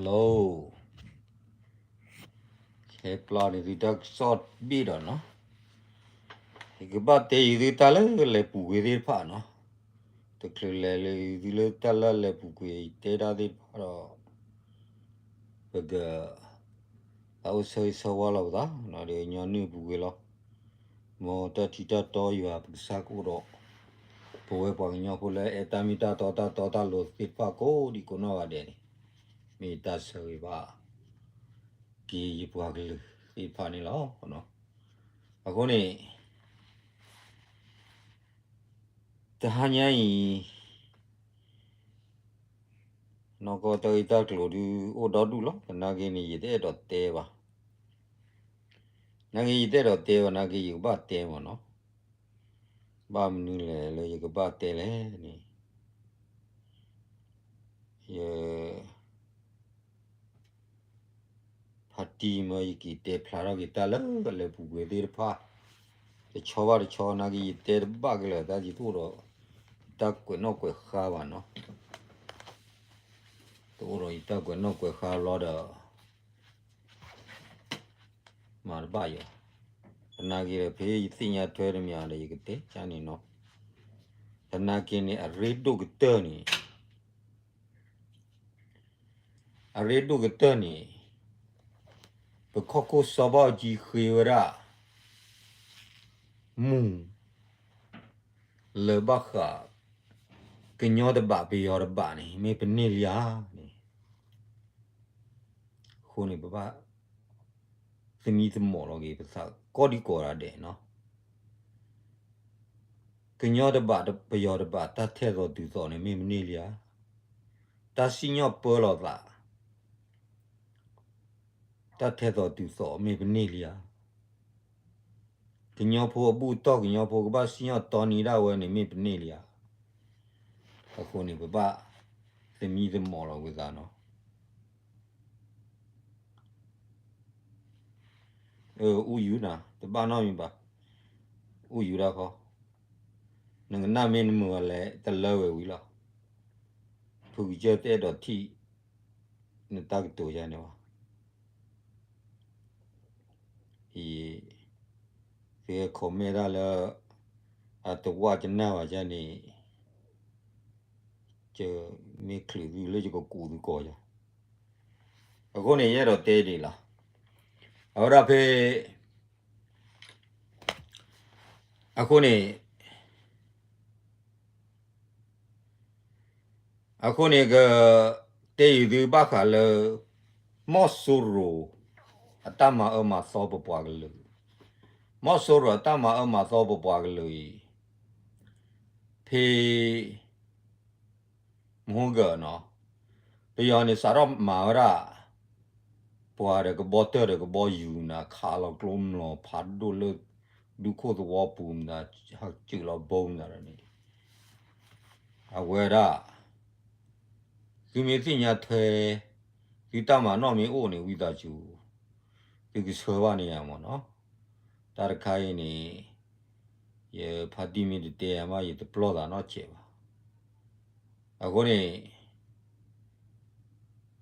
Hello, ဟဲပျၢ်န့ၢ်သုတၢ်ကစီၣ်ဘ့ၣ်ဒီးနီၤ, ယကဘၣ်တဲယံၤသုတၢ်လၢလဲၤပူၤကွံာ်သ့ၣ်တဖၣ်နီၤ, တချုးလဲၤလၢသုလၢတၢ်လၢလဲၤပူၤကွံာ်ယတဲတၢ်သ့ၣ်တဖၣ်ဒီး ပက တၢ်အိၣ်ဆၢဂ့ၤဆၢဝါလီၤပသး, ဒီးညီနုၢ်ပူၤကွံာ်လီၤ. မ်တၢ်ထံတၢ်တီယွၤပကစၢ်ကအိၣ်ဒီး ပဝဲပှၤကညီဖိလၢအဲၣ်တၢ်မ့ၢ်တၢ်တီတၢ်တီတၢ်လိၤသ့ၣ်တဖၣ်ကိးဒံကိးနီၢ်ဂၤဒဲးန့ၣ်, မ့ၢ်တၢ်ဆၢဂ့ၤဘၣ်က့ၤယပှၤကလုာ်သ့ၣ်တဖၣ်န့ၣ်လီၤ. အဃိန့ၣ် တဟါညါအံၤ နီၢ်ကီၢ်တၢ်ဂ့ၢ်တၢ်ကျိၤဒုးအိၣ်ဒီဒူၣ်လီၤ. သနာ်က့န့ၣ် ယတအဲၣ်ဒိးတဲဘၣ်. နာ်က့ယတအဲၣ်ဒိးတဲဘၣ်, နာ်က့ယကဘၣ်တဲမ့ၢ်နီၤ. ဘၣ်မနုၤလဲၣ်လၢယကဘၣ်တဲလဲၣ်န့ၣ်, ယ ဖါတံၢ်မၢယက့ၤတဲဖျါထီၣ်က့ၤတၢ်လၢအလဲၤပူၤကွံာ်သ့ၣ်တဖၣ် တဆီဘၣ်တဆီ, နာ်က့ယတဲတဘၣ်က့ၤလၢာ် တၢ်ယတအိၣ်ဒီး ယတၢ်ကွဲးနီၣ်ကွဲးဃါဘၣ်နီၤ. တအိၣ်ဒီးယတၢ်ကွဲးနီၣ်ကွဲးဃါလီၤဒီး မၤတဘၣ်ယၤ. သနာ်က့ဒီး ဖဲယသ့ၣ်ညါထွဲတမံၤဒီး ယကတဲကန့ၣ်နီၤ. သနာ်က့န့ၣ် အရ့ဒိၣ်ကတၢၢ်န့ၣ် အရ့ဒိၣ်ကတၢၢ်န့ၣ် ပကီၢ်ခိၣ်စီၤဘၣ်အူကၠံဃ့ဝဲဒၣ် မူၢ် လၢဘၣ်ဃး ကညီတဘးပယီၤတဘးန့ၣ် မ့ၢ်ပန့ၢ်လံဧါန့ၣ်, အဃိန့ၣ် ပဘၣ်သမံသမိးလီၤက့ၤပသးကိးဒံကိးဂၤဒဲးနီၤ. ကညီတဘးပယီၤတဘး တၢ်ထဲသိးတုၤသိးန့ၣ် မ့ၢ်ပန့ၢ်လံဧါ. တၢ်စံၣ်ညီၣ်ပၢလီၤသး တၢ်ထဲသိးတုၤသိးမ့ၢ်ပန့ၢ်လံဧါ. ကညီဖိအဘူၣ်တီၢ် ကညီဖိကဘၣ်စံၣ်ညီၣ်တီနံၤဒၣ်ဝဲန့ၣ် မ့ၢ်ပန့ၢ်လံဧါ. အဃိန့ၣ် ပဘၣ်သမံသမိးလီၤဝဲသးနီၤ. အူယူၤနၤ တဘၣ်နီတမံၤဘၣ်. အူယူၤဒၣ်ခီ, နကနၣ်မ့ၢ်နမုာ်ဝဲလဲၣ် တလၢဝဲဝံၤလီၤ. ဖုကစၢၢ်တအဲၣ်ဒိးထံၣ် နတၢ်ကတိၤယၤန့ၣ်ဘၣ်. အံၤ သုဟဲ comment တၢ်လၢ အတဝၣ်ကနၣ်ဘၣ်ယၤန့ၣ် ယမ့ၢ်ချုးသုလၢယကကူးသုကိးယၤ. အဃိန့ၣ် ယအဲၣ်ဒိးတဲဒ်လီၤ. အဝဲဒၣ်ဖဲ အဃိန့ၣ် အဃိန့ၣ် ကတဲယုာ်သုဘၣ်ဃးလၢ မီၢ်စိရိၤ အတၢ်မၤအၢမၤသီပပှၤကလုာ်, မီၢ်စိရိၤအတၢ်မၤအၢမၤသီပပှၤကလုာ်အံၤ ဖဲ မဟိဂၢၢ်နီၤ, ပယီၤန့ၣ်စးထီၣ်မၤဝဲဒၣ် ပှၤဒီးကဘီတၢၢ်ဒီးကဘီယူၤနၤ ခးလီၤကျိမုၢ်လီၤဖးဒိၣ်လၢ ဒူခိၣ်သဝီပူၤမတၤ ဟးစၢၤလီၤဘိမတၤဒီးန့ၣ် အဝဲဒၣ် သုမ့ၢ်သ့ၣ်ညါထွဲ သုတၢ်မၤနီၣ်မ့ၢ်အိၣ်န့ၣ် ဝံသးစူၤ သုကဆှၢဘၣ်န့ၢ်ယၤမ့ၢ်နီၤ. တၢ်တခါအံၤန့ၣ် ယဖါတံၢ်မ့ၢ်တတဲယၤမး ယတပျီၢ်သးနီတစဲးဘၣ်. အဃိန့ၣ်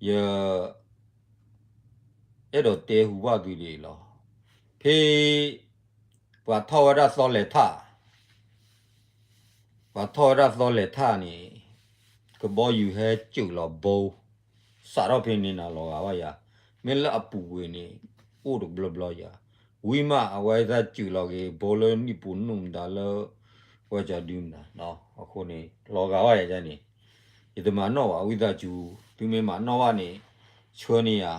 ယ အဲၣ်ဒိးတဲဟူဘၣ်သုဒ်အံၤလီၤ. ဖဲ ပှၤထီၣ်ဝဲဒၣ်သီလဲၤထၣ် ပှၤထီၣ်ဝဲဒၣ်သီလဲၤထၣ်န့ၣ် ကဘီယူၤဟဲစၢၤလီၤဘိ စးထီၣ်ဖဲန့ၣ်နၤလီၤဂာ်ဘၣ်ယၤ, မ့ၢ်လၢအပူၤကွံာ်န့ၣ် အိၣ်တဘျီဘျီယၤ, ဝံၤမးအဝဲသ့ၣ်စၢၤလီၤက့ၤဘိလၢနံၣ်ပူၤနုာ်မတၤလၢ ဝဲကၠီဒုမတၤ, အဃိန့ၣ် လီၤဂာ်ဘၣ်ယၤန့ၣ် ယတမၤနီၣ်ဘၣ် ဝံသးစူၤ သုမ့ၢ်မၤနီၣ်ဘၣ်န့ၣ် ဆှၢန့ၢ်ယၤ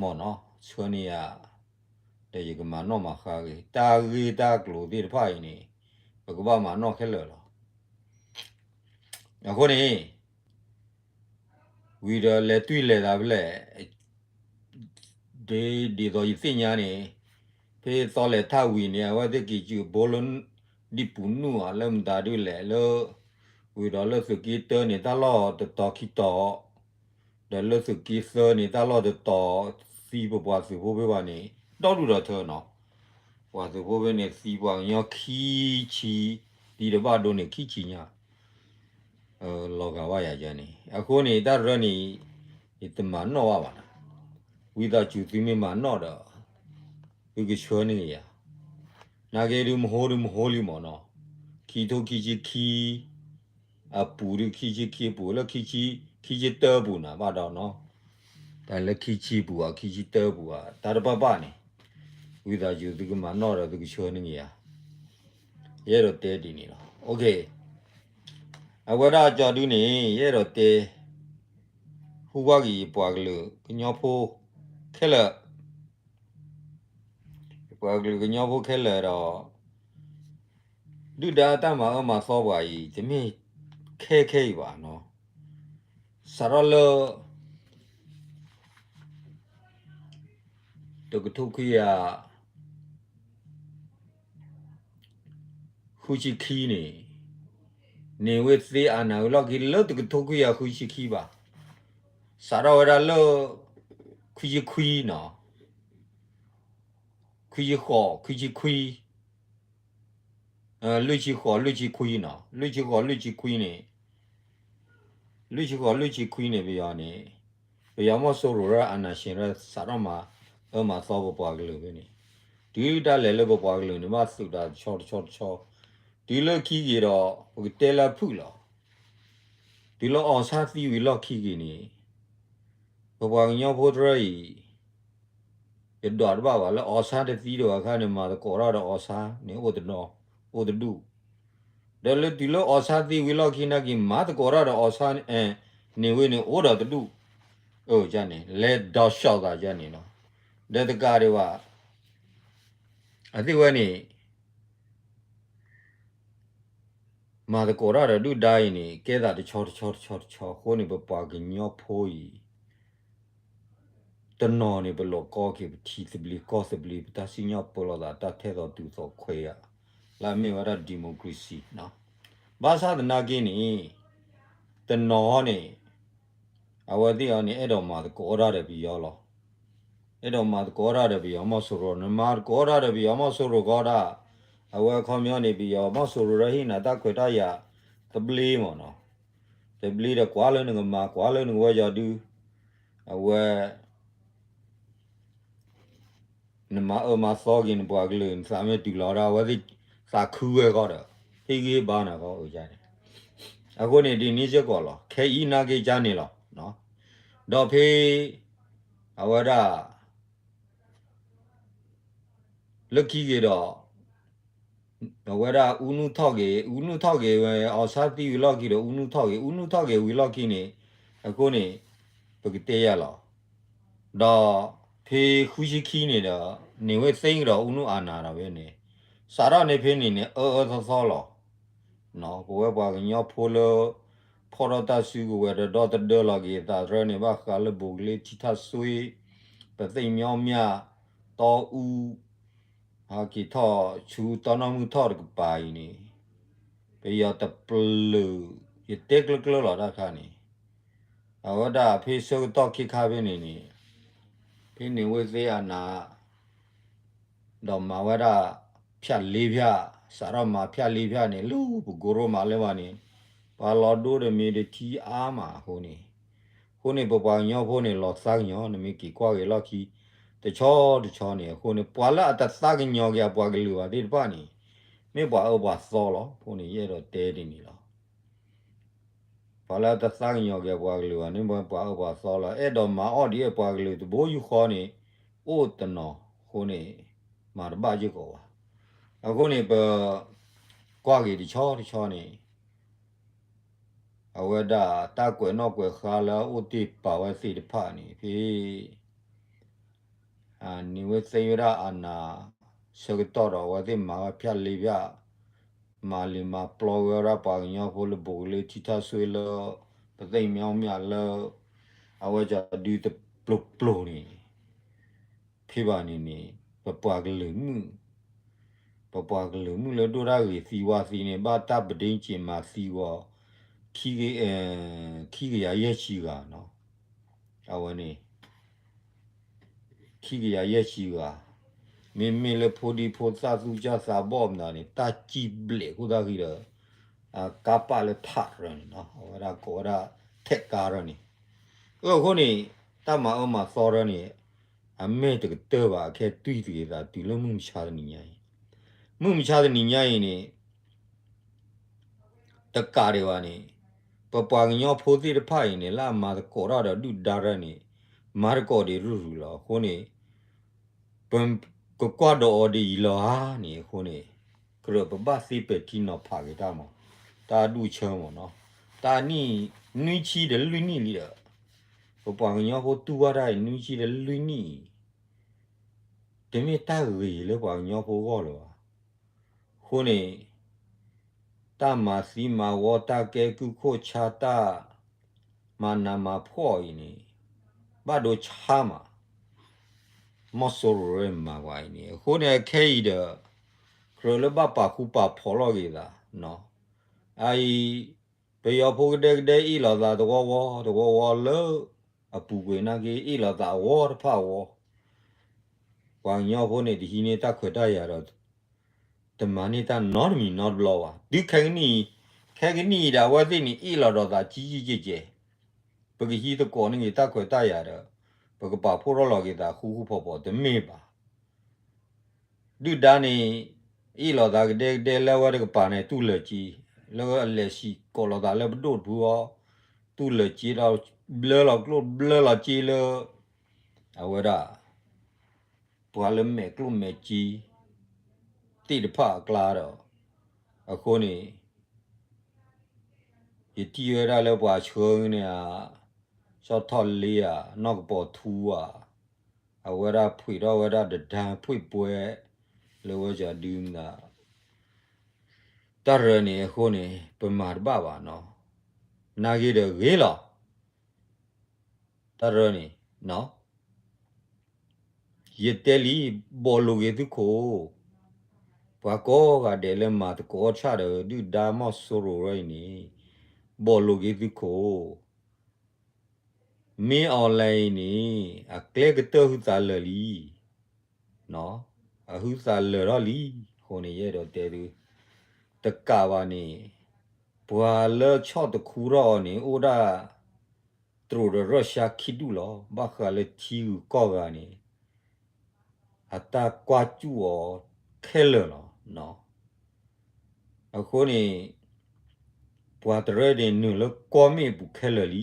မ့ၢ်နီၤ ဆှၢန့ၢ်ယၤ ဒီးယကမၤနီၣ်မၤဃါဂ့ၤ တၢ်ဂ့ၢ်တၢ်ကျိၤသ့ၣ်တဖၣ်အံၤန့ၣ် ပကဘၣ်မၤနီၣ်ခဲလၢာ်လီၤ. အဃိန့ၣ် ဝံၤဒီးလဲၤတွံၢ်လဲၤသးဖဲလဲၣ် ဒ်သိးယသ့ၣ်ညါန့ၣ် ဖဲသီလဲၤထၣ်ဝံၤန့ၣ် အဝဲသ့ၣ်က့ၤစၢၤဘိလၢ ဒံၣ်ပူၤနုာ်ဧါ လၢမတၤဒ်လဲၣ် လၢ ဝံၤဒီးလၢသုးက့တၢန့ၣ် တၢ်လီၢ်တတီၤခံတီၤ ဒီးလၢသုးက့သၢန့ၣ် တၢ်လီၢ်တတီၤ သံပပှၤသုးဖိဖဲဘၣ်န့ၣ် ဒီဒူၣ်ဒီထၢနီၤ. ပှၤသုးဖိဖဲန့ၣ် သံပှၤကညီခံဆံ သံတဘၣ်ဒိန့ၣ်ခံဆံညါ လီၤဂာ်ဘၣ်ယၤန့ၣ် အဃိန့ၣ် တၢ်ရၢန့ၣ် ယတမၤနီၣ်ဘၣ်ဘၣ်နီၤ, ဝံသးစူၤသုမ့ၢ်မၤနီၣ်ဒီး သုကဆှၢန့ၢ်က့ၤယၤ, နာ်က့ဒုးမဟိဒုးမဟိလံမ့ၢ်နီၤ, ခံထိခံဆံခံ အပူၤဒုး ခံဆံခံအပူၤ လၢ ခံဆံတၢပူၤန့ၣ် ဘၣ်ဒီးနီၤ, တၢ်လၢခံဆံပူၤဧါ ခံဆံတၢပူၤဧါ တၢ်တပာ်ပာ်န့ၣ်, ဝံသးစူၤသုကမၤနီၣ်ဒီးသုကဆှၢန့ၢ်က့ၤယၤ, ယအဲၣ်ဒိးတဲဒ်န့ၣ်လီၤ. အဝဲဒၣ်ကၠီဒုန့ၣ် ယအဲၣ်ဒိးတဲ ဟူးဝါက့ၤယပှၤကလုာ်ကညီဖိခဲလၢာ်, ယပှၤကလုာ်ကညီဖိခဲလၢာ်ဒီး ဒုၣ်ဒါတၢ်မၤအၢမၤသီပှၤအံၤ တမ့ၢ်ခဲခဲအံၤဘၣ်နီၤ, စးထီၣ်လၢ တကထိခွံကယၤ ဃုဆံခံန့ၣ်, န့ၢ်ဝဲသ့အနၢ်ဝံၤလီၢ်ခံလၢတကထိခွံကယၤဃုဆံခံဘၣ်, စးထီၣ်ဝဲဒၣ်လၢ ခွံဆံခွံနီၤ, ခွံဆံဃိး ခွံဆံခွံ လွံၢ်ဆံဃိး လွံၢ်ဆံခွံနီၤ, လွံၢ်ဆံဃိး လွံၢ်ဆံခွံန့ၣ်, လွံၢ်ဆံဃိး လွံၢ်ဆံခွံန့ၣ် ပယီၤန့ၣ်, ပယီၤမီၢ်စိရိၤလၢအနၢ်ဆ့ၣ်လၢစးထီၣ်မၤအၢမၤသီပပှၤကလုာ်ဖဲန့ၣ်, တုၤဒၣ်လဲာ်လၢပပှၤကလုာ်န့ၣ် ဘၣ်သုးတၢ်တဆီတဆီတဆီ, တုၤလၢခံက့ၤဒီး ပကတဲလၢအဖုၣ်လီၤ. တုၤလၢအီၣ်ဆါသံဝံၤလီၢ်ခံက့ၤန့ၣ် ပပှၤကညီဖိတရၢအံၤ ယဒွးတဘၣ်ဘၣ် လၢအီၣ်ဆါတသံဒံးဘၣ်အခါန့ၣ် မၤသကိးတၢ်ဒီးအီၣ်ဆါန့ၣ် အိၣ်တနီၤ အိၣ်တဒူၣ်, ဒီးလၢတုၤလၢအီၣ်ဆါသံဝံၤလီၢ်ခံနာ်က့ၤ မၤသကိးတၢ်ဒီးအီၣ်ဆါန့ၣ်ဝဲန့ၣ် အိၣ်ဒီးတဒူၣ်, အန့ၣ် လဲၤဒီးဆှီသးယန့ၣ်လီၤ. ဒီးတကးဒံးဘၣ် အသ့ၣ်ဝဲန့ၣ် မၤသကိးတၢ်ဒီးဒုၣ်ဒါအံၤန့ၣ် ကဲသးတဆီတဆီတဆီတဆီအဃိန့ၣ် ပပှၤကညီဖိအံၤ တနီၤန့ၣ် ပလိာ်ကီက့ၤ ပထံသဘျ့ကီၢ်သဘျ့ ပတၢ်စံၣ်ညီၣ်ပၢလီၤသး တၢ်ထဲသိးတုၤသိးခွဲးယာ် လၢအမ့ၢ်ဝဲဒၣ် democracy နီၤ. ဘၣ်ဆၣ်သနာ်က့န့ၣ် တနီၤန့ၣ် အဝဲသ့ၣ်အီၤန့ၣ် အဲၣ်ဒိးမၤသကိးတၢ်ဒီးပယီၤလီၤ. အဲၣ်ဒိးမၤသကိးတၢ်ဒီးပယီၤမီၢ်စိရိၤ, နမၤသကိးတၢ်ဒီးပယီၤမီၢ်စိရိၤကီးဒၣ်, အဝဲအခီပညီန့ၣ် ပယီၤမီၢ်စိရိၤဒီးဟ့ၣ်နၤတၢ်ခွဲးတၢ်ယာ်သဘျ့မ့ၢ်နီၤ, သဘျ့ဒီးကွၢ်လၢနကမၤ ကွၢ်လၢနကဝဲယီၤဒုး, အဝဲ နမၤအၢမၤသီက့ၤနပှၤကလုာ် နသးမ့ၢ်တုၤလီၤဒီး အဝဲသ့ၣ်သးခုဝဲဃီဒီး ဟ့ၣ်ဂံၢ်ဟ့ၣ်ဘါနၤဃီအၢကန့ၣ်, အဃိန့ၣ် ဒ်န့ၣ်စ့ၢ်ကီးလီၤ ခဲအံၤနာ်က့ၤကန့ၣ်လီၤ. ဒီးဖဲ အဝဲဒၣ် လၢခံက့ၤဒီး အဝဲဒၣ်အူနုၢ်ထီၣ်က့ၤ အူနုၢ်ထီၣ်က့ၤဝဲ အီၣ်ဆါသံဝံၤလီၢ်ခံဒီး အူနုၢ်ထီၣ်က့ၤ အူနုၢ်ထီၣ်က့ၤဝံၤလီၢ်ခံန့ၣ် အဃိန့ၣ် ပကတဲယၤလီၤ. ဒီးဖဲဃုဆံခံန့ၣ်ဒီး န့ၢ်ဝဲသ့ကဒီးအူနုၢ်အၢၣ်နၤဒီးဖဲန့ၣ် စးထီၣ်န့ၣ်ဖဲန့ၣ်န့ၣ် အၢအၢသီသီလီၤ. ပဝဲပှၤကညီဖိလၢ ဖီၣ်ထီၣ်တၢ်စုကဝဲၤတဒီတဒၢလီၤက့ၤသးတရၢန့ၣ် ဘၣ်ဃးလၢဘိးကလ့ထံထၣ်စွ့ ပသ့ၣ်မညီမၠၣ် တီအူ ဟးက့ၤထီၣ်ဆူတီနီၢ်မုၢ်ထီၣ်တကပၤအံၤန့ၣ် ပယီၤတပျုာ် ယတဲကျၢၤကျၢၤလီၤတၢ်ခါန့ၣ် အဝဲဒၣ်ဖဲဆၢကတီၢ်ခဲခါဖဲန့ၣ်န့ၣ် ဖဲန့ၣ်ဝဲသ့ၣ်အနၤ ဒီးမၤဝဲဒၣ် ဖြတ်လေးဖြတ် စးထီၣ်မၤ ဖြတ်လေးဖြတ် န့ၣ် လၢပကိရိမးလၢဘၣ်န့ၣ် ပှၤလီၤဒိတမ့ၢ်တထံအါမးအဃိန့ၣ်, အဃိန့ၣ် ပပှၤကညီဖိန့ၣ် လီၤသးကညီၤ နမ့ၢ်က့ၤကွၢ်က့ၤလီၢ်ခံ တဆီတဆီန့ၣ် အဃိန့ၣ် ပှၤလၢအတသးကညီၤက့ၤအပှၤကလုာ်ဘၣ်သ့ၣ်တဖၣ်န့ၣ် မ့ၢ်ပှၤအၢပှၤသီလီၤ. အဃိန့ၣ် ယအဲၣ်ဒိးတဲဒ်န့ၣ်လီၤ. ပှၤလၢတသးကညီၤက့ၤအပှၤကလုာ်ဘၣ်န့ၣ် ပှၤအၢပှၤသီလီၤ. အဲၣ်ဒိးမၤအီၣ်ဒ်အပှၤကလုာ်တဘိယူၢ်ဃီန့ၣ် အိၣ်တနီၤအဃိန့ၣ် မၤတဘၣ်စ့ၢ်ကီးဘၣ်. အဃိန့ၣ် ပ ကွၢ်က့ၤတဆီတဆီန့ၣ် အဝဲဒၣ်တၢ်ကွဲးနီၣ်ကွဲးဃါလၢအအိၣ်တ့ၢ်ပာ်ဝဲသ့ၣ်တဖၣ်န့ၣ် ဖဲ န့ၢ်ဝဲသ့ဝဲဒၣ်အနၤ ဆၢကတီၢ်ဒီး အဝဲသ့ၣ်မၤဝဲဖြတ်လေးဖြတ် မၤလံၤမၤပျီဝဲဒၣ်ပှၤကညီဖိလၢဘိးကလ့ထံထၣ်စွ့လၢ ပသ့ၣ်မညီမၠၣ်လၢ အဝဲကဒုတပျိၤပျိၤန့ၣ် ဖဲဘၣ်န့ၣ်န့ၣ် ပပှၤကလုာ်မုၣ် ပပှၤကလုာ်မုၣ်လၢဒိၣ်တၢ်ဂ့ၤသံဝါသံန့ၣ် ဘၣ်တၢ်ပဒ့စ့းမၤသံဝဲ ခံကယၤယဲၢ်ဆံဂၤနီၤ. အဝဲန့ၣ် ခံကယၤယဲၢ်ဆံဂၤ, မ့မ့ၢ်လၢဖိဒံဖိသၣ်သူၣ်ကၢ်သးဘီၣ်မတၤန့ၣ် တၢ်စံၣ်ဘျဲးခိၣ်သၣ်ဃံဒီး ကါပာ်လၢထးရၢန့ၣ်နီၤ, အဝဲဒၣ်ကိးဝဲဒၣ်ထဲးကါရၢန့ၣ်, အဃိန့ၣ် တၢ်မၤအၢမၤသီတၢ်န့ၣ် အမဲာ်တကတၢၢ်ဘၣ် အခဲအံၤတွံၢ်တဂ့ၤသး တုၤလၢမုၢ်မဆါတနံၤညါအံၤ, မုၢ်မဆါတနံၤညါအံၤန့ၣ် တကးဒံးဘၣ်န့ၣ် ပပှၤကညီဖိသ့ၣ်တဖၣ်အံၤန့ၣ် လၢအမၤသကိးတၢ်ဒီးဒုၣ်ဒါတၢ်န့ၣ် မၤသကိးဒံးရုၢ်ရုၢ်လီၤ. အဃိန့ၣ် ပကကွၢ်ဒီးအီၤဒ်အံၤလီၤဧါန့ၣ် အဃိန့ၣ် ကြၢးပဘၣ်သ့ပဲာ်ထံနီၤဖးက့ၤတၢ်မး တၢ်ဒူၣ်ဆၢမးနီၤ, တၢ်နံၣ်နွံဆံဒီးလွံၢ်နံၣ်လံဒီး ပပှၤကညီဖိတူၢ်ဘၣ်တၢ်အံၤ နွံဆံဒီးလွံၢ်နံၣ်အံၤ တမ့ၢ်တၢ်ဂ့ၤလၢပှၤကညီဖိဂီၢ်လၢၤဘၣ်. အဃိန့ၣ် တၢ်မၤသံမၤဝီ တၢ်ကဲကုၢ်ခိၣ်ဆါ တၢ်မၤနးမၤဖှီၣ်အံၤန့ၣ် ဘၣ်ဒိဆါမး မီၢ်စိရိၤမၤပှၤအံၤန့ၣ် အဃိန့ၣ် အခဲအံၤဒီး ကြၢးလၢဘၣ်ပာ်ဃူပာ်ဖိးလီၤက့ၤသး အအံၤ ပယီၤဖိကဒဲကဒဲအ့ၣ်လိာ်သးတဝီဝီ တဝီဝီလၢ အပူၤကွံာ်နာ်က့ အ့ၣ်လိာ်သးအဝီတဖၣ်အဝီ ပှၤကညီဖိန့ၣ် တဟံးန့ၢ်တၢ်ခွဲးတၢ်ယာ်ဒီး တမၤန့ၢ်တၢ်နီတမံၤနီတဘျီဘၣ်. တုၤခဲကနံၣ်အံၤ, ခဲကနံၣ်အံၤဒီး အဝဲသ့ၣ်န့ၣ် အ့ၣ်လိာ်ဒီးသးကံကံကဲကဲ, ပကဟံးသကိးန့ၢ်က့ၤတၢ်ခွဲးတၢ်ယာ်ဒီး ပကပာ်ဖှိၣ်ထီၣ်လီၤက့ၤသးဃူဃူဖိးဖိး တမ့ၢ်ဘၣ်. ဒုၣ်ဒါန့ၣ် အ့ၣ်လိာ်သးကဒဲကဒဲလၢအဝဲတကပၤန့ၣ် တူၢ်လၢာ်က့, လၢအလဲၤစံၣ်ကိးလိာ်သးလၢပဒိၣ်တဖုအီၤ, တူၢ်လၢာ်က့ဒီး ဘျၢလီၤကျိၣ်ဘျၢလီၤစ့လၢ အဝဲဒၣ် ပှၤလၢမဲာ်ကျိၣ်မဲာ်စ့ သ့ၣ်တဖၣ်အကျါဒီး အဃိန့ၣ် ယထံၣ်ဝဲဒၣ်လၢပှၤဆှၢန့ၣ်ဧါ, စီၤထီၣ်လ့ဧါ, နီၢ်ကပီၤထူဧါ, အဝဲဒၣ်ဖှ့ၣ်ထီၣ်ဝဲဒၣ်တဒါဖှ့ၣ်ပှဲၤ လၢဝဲကဒုမနုၤ တၢ်ရၢန့ၣ်အဃိန့ၣ် ပမၤတဘၣ်ဘၣ်နီၤ, နာ်က့ဒီးဂ့ၤလီၤ. တၢ်ရၢန့ၣ် ယတဲလံ, ဘီၣ်လိာ်က့ၤသုခိၣ်, ပှၤကိးဂၤဒဲးလၢမၤသကိးဆၣ်ဒီးဒုၣ်ဒါမီၢ်စိရိၤဝဲအံၤန့ၣ် ဘီၣ်လိာ်က့ၤသုခိၣ်, မ့ၢ် online အံၤန့ၣ် အကျဲကတၢၢ်ဟုသးလၢာ်လံ, အဟုသးလၢာ်ထီၣ်လံ, အဃိန့ၣ် ယအဲၣ်ဒိးတဲသု, တကးဘၣ်န့ၣ် ပှၤလၢဆီၣ်တခူထီၣ်အီၤန့ၣ် အိၣ်ဒၣ် တရူးဒီးရၢၡါခံဒူၣ်လီၤ. ဘၣ်ဃးလၢထံဂုၤကီၢ်ဂၤန့ၣ် အတၢ်ကွၢ်စူၣ်အီၤခဲလၢာ်လီၤ. အဃိန့ၣ် ပှၤတရၢန့ၣ် နုာ်လၢကွီၢ်မ့ၣ်အပူၤခဲလၢာ်လံ.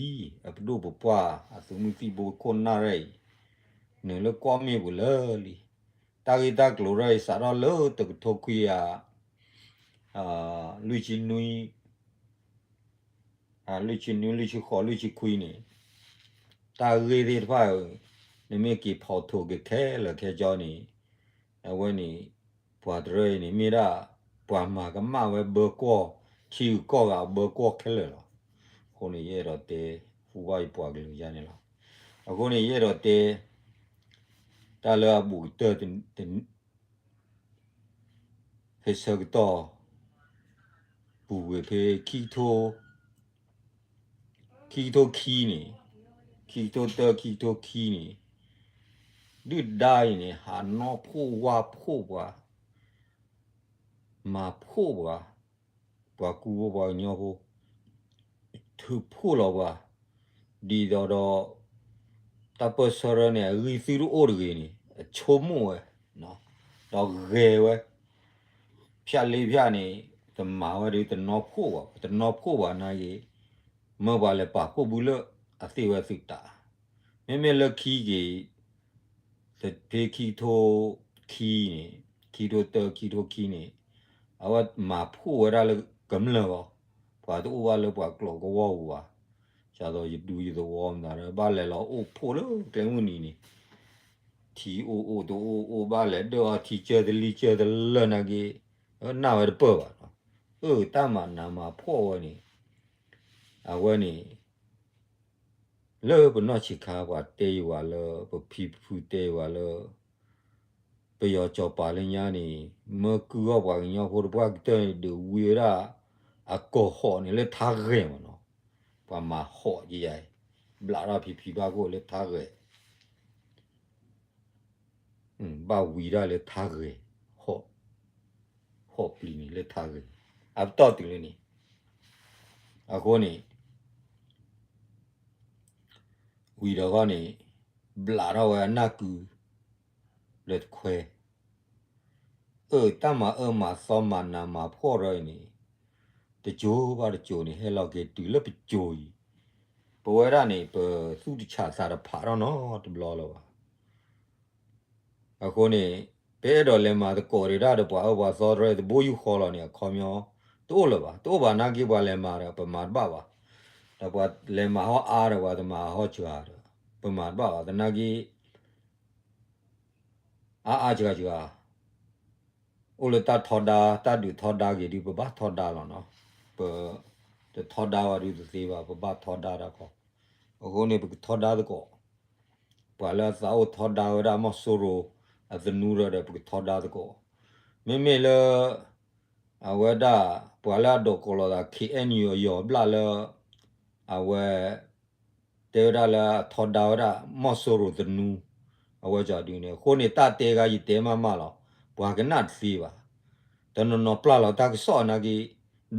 အပဒိၣ်ပပှၢ် အသုးမုၢ်သံၣ်ဘိခိၣ်နၢ်ရဲၣ်အံၤ နုာ်လၢကွီၢ်မ့ၣ်ပူၤလၢာ်လံ. တၢ်ဂ့ၢ်တၢ်ကျိၤရဲၣ်အံၤ စးထီၣ်လၢတကထိခွံကယၤ လွံၢ်ဆံနွံ လွံၢ်ဆံနွံ လွံၢ်ဆံဃိး လွံၢ်ဆံခွံန့ၣ် တၢ်ဂ့ၢ်သ့ၣ်တဖၣ် နမ့ၢ်က့ၤဖီၣ်ထိးက့ၤခဲလၢာ်ခဲဆ့န့ၣ် အဝဲန့ၣ် ပှၤတရၢအံၤန့ၣ် မ့ၢ်ဒၣ် ပှၤမၤကမၣ်ဝဲဘၢကွီၢ် ထံဂုၤကီၢ်ဂၤအဘၢကွီၢ်ခဲလၢာ်လီၤ. အဃိန့ၣ် ယအဲၣ်ဒိးတဲ ဟူဘၣ်ယပှၤကလုာ်ယါန့ၣ်လီၤ. အဃိန့ၣ် ယအဲၣ်ဒိးတဲ တၢ်လၢအဘူးကတၢၢ် ဖဲဆၢကတီၢ် ပူၤကွံာ်ဖဲ ခံကထိ ခံကထိခံန့ၣ်, ခံကထိတၢ ခံကထိခံန့ၣ်, ဒုၣ်ဒါအံၤန့ၣ် ဟးနီၣ်ဖှိၣ်ဝါဖှိၣ်ပှၤ, မၤဖှိၣ်ပှၤ, ပှၤကူဖိပှၤကညီဖိ ထုးဖှိၣ်လီၤပှၤ, ဒ်သိးဒီး တၢ်ပၢၢ်ဆၢထၢၣ်န့ၣ် အဂံၢ်သုတအိၣ်တဂ့ၤန့ၣ် အဆိကမိၣ်ဝဲ, ဒီးဂဲၤဝဲ, ဖၠၣ်လ့ဖၠၣ်န့ၣ် တမၤဝဲဒီး တနီၣ်ဖှိၣ်ဘၣ်, တနီၣ်ဖှိၣ်ဘၣ်နာ်က့ မၢပှၤလဲၤပာ်ဖှိၣ်ဘုလၢအသ့ၣ်ဝဲသုးတး, မ့မ့ၢ်လၢခံက့ၤ ဖဲခံကထိခံန့ၣ်, ခံကထိတၢ ခံကထိခံန့ၣ်, အဝဲမၤဖှိၣ်ဝဲဒၣ်လၢကမျၢၢ်ဂီၢ်, ပှၤတအိၣ်ဘၣ်လၢပှၤကျိာ်ကဝီၤပူၤဘၣ်, ဒ်သိးယဒူယသဝီမတၤဒီး ဘၣ်လဲၤလီၤအိၣ်ဖှိၣ်လၢကျဲမုၢ်နံၤန့ၣ်, ထံအိၣ်အိၣ်တအိၣ်အိၣ် ဘၣ်လဲၤဒၢၣ်အီထံကၢတလံကၢတလၢနာ်က့, နၢ်ဝဲတပၢၢ်ဘၣ်နီၤ, အၢ တၢ်မၤနးမၤဖှိၣ်ဝဲန့ၣ်, အဝဲန့ၣ် လၢပနီၢ်ဆံးခါ ပှၤတဲယဝၤလၢ ပဖံပဖုတဲယဝၤလၢ ပယီၤစီၤပၤလၢညါန့ၣ် မၢကုၢ်အီၣ်ပှၤကညီဖိတပှၢ်ကတၢၢ်န့ၣ် ဒုးဝံဝဲဒၣ် အကီၢ်ဟီၣ်န့ၣ်လၢထါဂဲၤမးနီၤ, ပှၤမၤဟီၣ်ကယၤအံၤ, ဘျးထီၣ်ဖံဖံဘၣ်ခိၣ်လၢထါဂဲၤ ဘၣ်ဝံဒၣ်လၢထါဂဲၤ, ဟီၣ်ပျံၤန့ၣ်လၢထါဂဲၤ, အပတီၢ်တုၤလၢန့ၣ်, အဃိန့ၣ်, ဝံၤဒီးဂီၢ်န့ၣ် ဘျးထီၣ်ဝဲအနၢ်ကု လၢတခွဲ အၢ တၢ်မၤအၢမၤသီမၤနးမၤဖှီၣ်ရၢအံၤန့ၣ် တစိၤဘၣ်တစိၤန့ၣ် ဟဲလီၤက့ၤတုၤလၢပစိၤအံၤ, ပဝဲဒၣ်န့ၣ် ပသူၣ်တဆးသးတဖးထီၣ်နီတဘျီလၢၤဘၣ်. အဃိန့ၣ် ပအဲၣ်ဒိးလဲၤမၤသကိးဒံးဒၣ်ဒီးပှၤအၢပှၤသီတရၢ တဘိယူၢ်ဃီလီၤန့ၣ် အခီပညီတအိၣ်လၢၤဘၣ်. တအိၣ်ဘၣ်နာ်က့ ပှၤလဲၤမၤဒီး ပမၤတဘၣ်ဘၣ်. ဒီးပှၤလဲၤမၤဟီၣ်အါဒီး ပှၤတမၤဟီၣ်စှၤဒီး ပမၤတဘၣ်ဘၣ်. သနာ်က့ အါအါစှၤစှၤ အိၣ်လၢတၢ်ထီဒါ တၢ်ဒုးထီဒါက့ၤဒုး ပဘၣ်ထီဒါလီၤနီၤ. ပတထီဒါဝဲဒုးတသ့ဘၣ်, ပဘၣ်ထီဒါတၢ်ခီ. အဃိန့ၣ် ပကထီဒါသကိး ပှၤလၢအသးအိၣ်ထီဒါဝဲဒၣ်မီၢ်စိရိၤ အသနူဒီး ပကထီဒါသကိး. မ့မ့ၢ်လၢ အဝဲဒၣ် ပှၤလၢအဒိးကိးလီၤသး ခ့ၣ်အဲၣ်ယူၣ် အယီၤဘျၣ်လၢ အဝဲ တဲဝဲဒၣ်လၢအထီဒါဝဲဒၣ် မီၢ်စိရိၤသနူ အဝဲကဒုန့ၣ် အဃိန့ၣ် တၢ်တဲဂၤယတဲမးမးလီၤ. ပှၤကနၣ်တသ့ဘၣ်. တနီၤနီၤပျၢ်လီၤတၢ်ကစီၣ်နာ်က့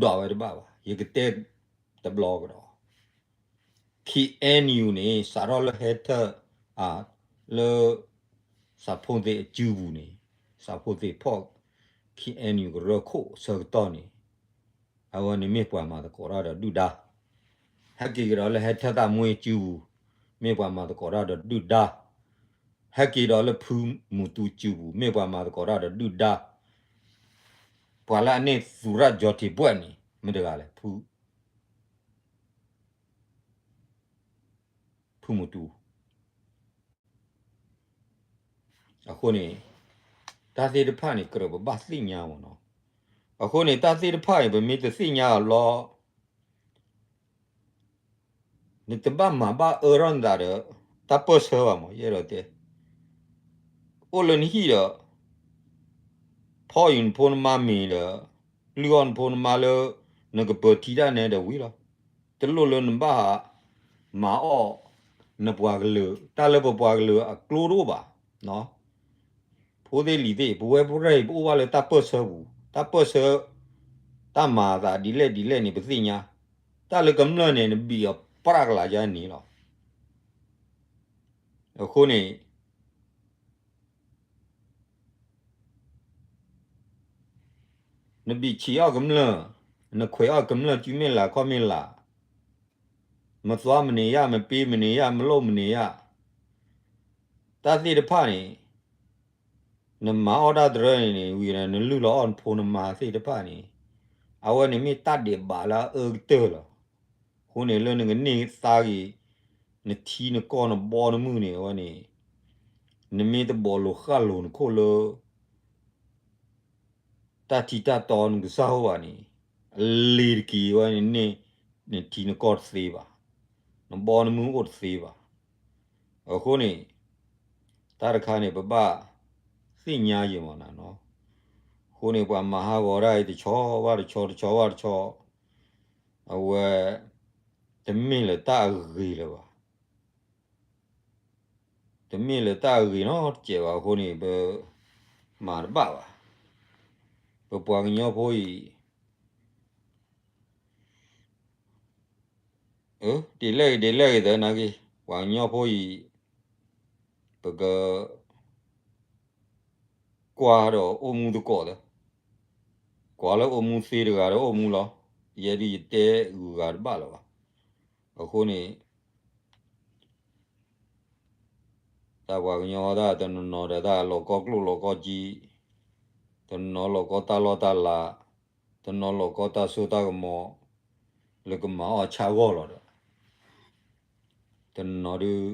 ဒွးဝဲတဘၣ်ဘၣ်. ယကတဲတဘျီကဒီး ခ့ၣ်အဲၣ်ယူၣ်န့ၣ် စးထီၣ်လၢဟဲထၢၣ် အ လၢ စးဖိသ့ၣ်အစုပူၤန့ၣ် စးဖိသ့ၣ်ဖီၣ် ခ့ၣ်အဲၣ်ယူၣ် ကရၢခိၣ်အဆၢကတီၢ်န့ၣ် အဝဲန့ၣ်မ့ၢ်ပှၤမၤသကိးတၢ်ဒီးဒုၣ်ဒါ. ဟဲက့ၤကဒီးလၢဟဲထၢၣ်သးမွ့အစုပူၤ မ့ၢ်ပှၤမၤသကိးတၢ်ဒီးဒုၣ်ဒါ. ဟဲက့ၤဒီးလၢဖုမူတူအစုပူၤ မ့ၢ်ပှၤမၤသကိးတၢ်ဒီးဒုၣ်ဒါ. ပှၤလၢအန့ၢ်သူရၣ်ကၠီထံးဘှဲၣ်န့ၣ် မတၤတဂၤလဲၣ်, ဖု ဖုမူတူ. အဃိန့ၣ် တၢ်သ့ၣ်တဖၣ်န့ၣ် ကြၢးပဘၣ်သ့ၣ်ညါမးနီၤ. အဃိန့ၣ် တၢ်သ့ၣ်တဖၣ်အံၤ ပမ့ၢ်တသ့ၣ်ညါအီၤလီၤ နတဘၣ်မၤဘၣ်အၢထီၣ်နသးဒီး တၢ်ပၢၢ်ဆၢဘၣ်မး ယအဲၣ်ဒိးတဲ. အိၣ်လၢနဟံၣ်ဒီး ဖီၣ်အံၤနဖိနမါမ့ၤဒီး လုၢ်အီၣ်နဖိနမါလၢ နကပၢၤထံတၢ်နဲဒီးဝံၤလီၤ. တလိၣ်လၢနဘၣ်မၤအီၣ် နပှၤကလုာ် တၢ်လၢပပှၤကလုာ်အကျိတအိၣ်ဘၣ်. ဖိသ့ၣ်လံၤသ့ၣ် ပဝဲပရဲၣ်အံၤ ပအိၣ်ဘၣ်လၢတၢ်ပၢၢ်ဆၢပူၤ တၢ်ပၢၢ်ဆၢ တၢ်မၤအသးဒ်လဲၣ်ဒ်လဲၣ်န့ၣ် ပသ့ၣ်ညါ. တၢ်လၢကမျၢၢ်န့ၣ် နဘံၣ်အီၤပြးကလးယါန့ၣ်လီၤ. အဃိန့ၣ် နဘံၣ်ဆံးအီၣ်ကမျၢၢ်, နခွဲးအီၣ်ကမျၢၢ်စုမ့ၢ်လၢ်ခီၣ်မ့ၢ်လၢ်, မသွါမနုၤယါ, မပ့မနုၤယါ, မလိၣ်မနုၤယါ, တၢ်သ့ၣ်တဖၣ်န့ၣ် နမၤအီၣ်တၢ်တရၢန့ၣ်န့ၣ် ဝံၤဒီးနလုၢ်လီၤအီၣ်နဖိနမါသ့ၣ်တဖၣ်န့ၣ် အဝဲန့ၣ်မ့ၢ်တၢ်ဒဲးဘးလၢအအၢကတၢၢ်လီၤ. အဃိန့ၣ်လၢနကန့ၢ်သါက့ၤ နထံနကီၢ်နဘီနမုၢ်န့ၣ် အဝဲန့ၣ် နမ့ၢ်တဘီလိာ်ဃၣ်လိာ်နခိၣ်လၢ တၢ်ထံတၢ်တီနကစၢ်ဟိဘၣ်န့ၣ် အလ့ၤတက့ၤဝဲန့ၣ်န့ၣ် နထံနကီၢ်တသ့ဘၣ်, နဘီနမုၢ်အိၣ်တသ့ဘၣ်. အဃိန့ၣ် တၢ်တခါန့ၣ် ပဘၣ်သ့ၣ်ညါယံၤမးနၤနီၤ. အဃိန့ၣ် ပှၤမၤဟးဂီၤတၢ်အံၤ တဆီဘၣ်တဆီ တဆီဘၣ်တဆီ အဝဲ တမ့ၢ်လၢတၢ်အဂ့ၤလၢၤဘၣ်. တမ့ၢ်လၢတၢ်အဂ့ၤနီတစဲးဘၣ်အဃိန့ၣ် ပမၤတဘၣ်ဘၣ်. ပပှၤကညီဖိအံၤ ဒ်လဲၣ်ဂ့ၤ ဒ်လဲၣ်ဂ့ၤသနာ်က့ ပှၤကညီဖိအံၤ ပက ကွၢ်ဒီးအိၣ်မူသကိးသၢ, ကွၢ်လၢအိၣ်မူသ့တဂၤဒီးအိၣ်မူလီၤ. ယဲဒ်ယတဲဂုၤဂၤတဘၣ်လၢၤဘၣ်. အဃိန့ၣ် တၢ်ပှၤကညီတၢ်တနီၤနီၤဒီးတၢ်လီၤကီကျိၣ်လီၤကီကံ, တနီၤလီၤကီတၢ်လီၢ်တၢ်လၤ, တနီၤလီၤကီတၢ်စိတၢ်ကမီၤ လၢကမၤအီၣ်ဆၣ်ဂီၢ်လီၤဒီး တနီၤဒုး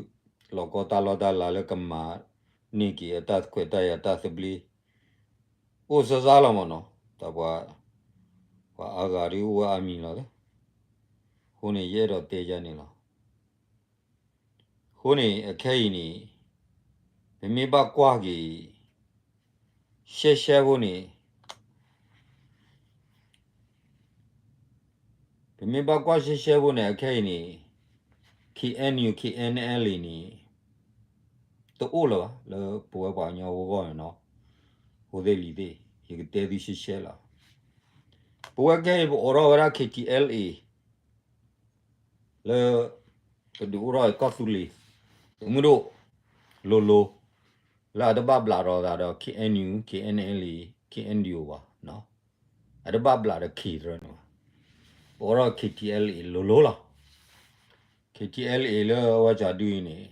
လီၤကီတၢ်လီၢ်တၢ်လၤလၢကမၤန့ၢ်က့ၤအတၢ်ခွဲးတၢ်ယာ်တၢ်သဘျ့ အိၣ်စၢ်စၢ်လီၤမးနီၤ. တၢ်ပှၤ ပှၤအါဂၤဒုးအိၣ်ဝဲအါမံၤလီၤ. အဃိန့ၣ် ယအဲၣ်ဒိးတဲယၤန့ၣ်လီၤ. အဃိန့ၣ် အခဲအံၤန့ၣ် ပမ့ၢ်ဘၣ်ကွၢ်က့ၤ ရှဲရှဲဖိန့ၣ် ပမ့ၢ်ဘၣ်ကွၢ်ရှဲရှဲဖိန့ၣ် အခဲအံၤန့ၣ် ခ့ၣ်အဲၣ်ယူၣ် ခ့ၣ်အဲၣ်ယူၣ် န့ၣ် တအိၣ်လၢၤဘၣ် လၢပဝဲပှၤကညီဖိဂီၢ်န့ၣ်နီၤ. ဖိသ့ၣ်လံၤသ့ၣ် ယကတဲသုရှဲရှဲလီၤ. ပဝဲခဲအံၤပအိးထီၣ်ဝဲဒၣ် ခ့ၣ်ထံၣ်အဲလ်အ့ လၢ ပဒုးအိၣ်ထီၣ်အံၤကီၢ်သူလ့ၤ သုးမုၢ်ဒိၣ် လိၤလိၤ လၢအတဘၣ်ဘျးဒီးသးဒီး K N U, K N L A, K N D O ဘၣ်, အတဘၣ်ဘျးဒီး K တရၢန့ၣ်ဘၣ်. ပအိၣ်ဒီး K T L A လိၤလိၤလီၤ. K T L A လၢအဝဲကၠီဒုအံၤန့ၣ်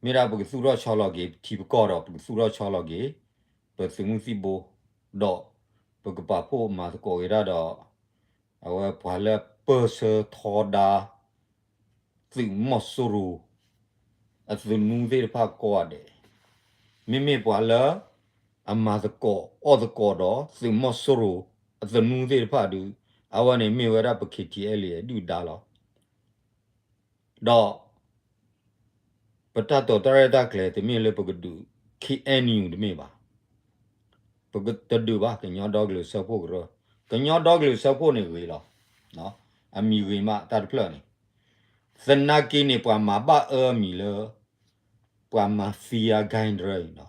မ့ၢ်ဒၣ်ပကသူၣ်ထီၣ်ဆီလီၤက့ၤ ပထံပကီၢ်ဒီး ပကသူၣ်ထီၣ်ဆီလီၤက့ၤ ပသုးမုၢ်သံၣ်ဘိ ဒီးပကပာ်ဖှိၣ်မၤသကိးက့ၤတၢ်ဒီး အဝဲပှၤလၢပၢၢ်ဆၢထီဒါ သုးမီၤစိရိၤ အသနူသ့ၣ်တဖၣ်ကိးဂၤဒဲး, မ့မ့ၢ်ပှၤလၢ အမၤသကိးအီၣ်သကိးဒီးသုးမီၤစိရိၤ အသနူသ့ၣ်တဖၣ်ဒုး အဝဲန့ၣ်မ့ၢ်ဝဲဒၣ်ပ K T L A အဒုၣ်ဒါလီၤ. ဒီး ပတၢ်တိာ်တၢ်ရဲၣ်တၢ်ကျဲၤ တမ့ၢ်လၢပကဒုး K N U တမ့ၢ်ဘၣ်. ပကတဒုးဘၣ် ကညီဒီကလုာ်စၢဖှိၣ်ကရၢ, ကညီဒီကလုာ်စၢဖှိၣ်န့ၣ်ဂ့ၤလီၤ. အမံၤဂ့ၤမးတၢ်တဖျၢၣ်န့ၣ်, သနာ်က့န့ၣ် ပှၤမၤဘၣ်အၢအမံၤလၢ ပှၤ mafia gang တရၢအံၤနီၤ.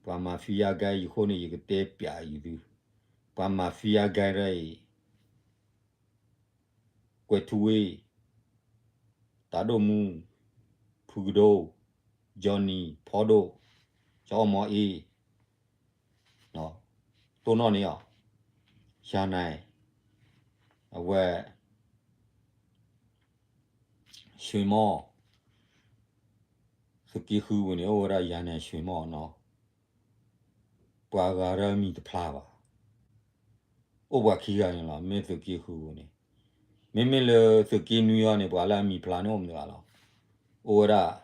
ပှၤ mafia gang အံၤအဃိန့ၣ် ယကတဲပျးအံၤသု, ပှၤ mafia gang တရၢအံၤ ကွဲးထူဝ့ၣ်, တၢ်ဒိၣ်မူ, ဖုကဒိ, Johnny, ဖီဒိၣ်, ကၠီအီၣ်မီအ့, တိၢ်နီၣ်န့ၣ်အီၤ, ယၤနဲၣ်, အဝဲ ရွှေမော, သုးက့ဃုပူၤန့ၣ် အိၣ်ဝဲဒၣ်ယၤနဲၣ် ရွှေမောနီၤ. ပှၤဂၤတရၢအမံၤတဖျါဘၣ်. အိၣ်ပှၤခံဂၤန့ၣ်လီၤ မ့ၢ်သုးက့ဃုပူၤန့ၣ်. မ့မ့ၢ်လၢသုးက့နွံအံၤန့ၣ် ပှၤလၢအမံၤဖျါန့ၣ်အိၣ်မနုၤဂၤလီၤ. အိၣ်ဝဲဒၣ်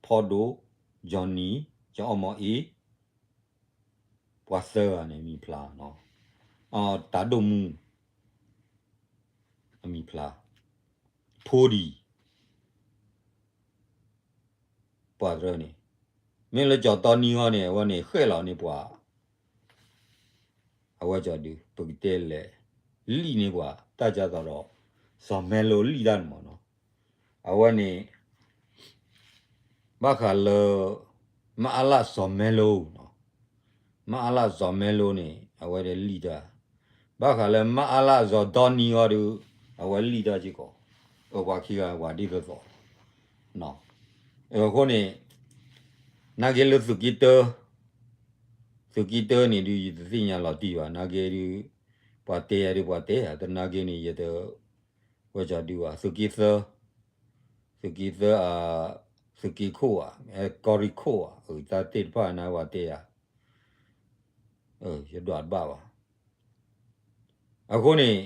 ဖီဒိၣ်, Johnny, ကၠီအီၣ်မီအ့, ပှၤသၢဂၤန့ၣ် အမံၤဖျါနီၤ. တၢ်ဒိၣ်မူ အမံၤဖျါ, ဖိဒံ ပှၤတရၢန့ၣ်, မ့ၢ်လၢကၠီတီနံဂီၢ်န့ၣ် အဝဲန့ၣ်ဃဲၣ်လီၤန့ၢ်ပှၤ, အဝဲကၠီဒုး ပကတဲလဲၣ်, လံၣ်န့ၢ်ပှၤ တၢ်ကၢသိးဒီး စီၤမဲလိလံၣ်တၢ်န့ၣ်မးနီၤ. အဝဲန့ၣ် ဘၣ်ဃးလၢ မအလစီၤမဲလိ, မအလစီၤမဲလိန့ၣ် အဝဲဒၣ်လံၣ်တၢ်, ဘၣ်ဃးလၢမအလစီၤတီနံဂီၢ်ဒုး အဝဲလံၣ်တၢ်စ့ၢ်ကီး, အပှၤခံဂၤပှၤဒ်သိးသိး, အဃိန့ၣ် နာ်က့လၢသုးက့တၢ သုးက့တၢန့ၣ်ဒုး ယတသ့ၣ်ညါလီၤတံၢ်ဘၣ်, နာ်က့ဒုး ပှၤတဲယၤဒုး ပှၤတဲယၤ, တနာ်က့န့ၣ် ယတ ဝဲကၠီဒုးဘၣ်, သုးက့သၢ, သုးက့သၢ သုးက့ခိၣ်ဧါ, ကီၢ်ရ့ၣ်ခိၣ်ဧါ, တၢ်သ့ၣ်တဖၣ်န့ၣ်ပှၤတဲယၤ, ယဒွးတဘၣ်ဘၣ်. အဃိန့ၣ်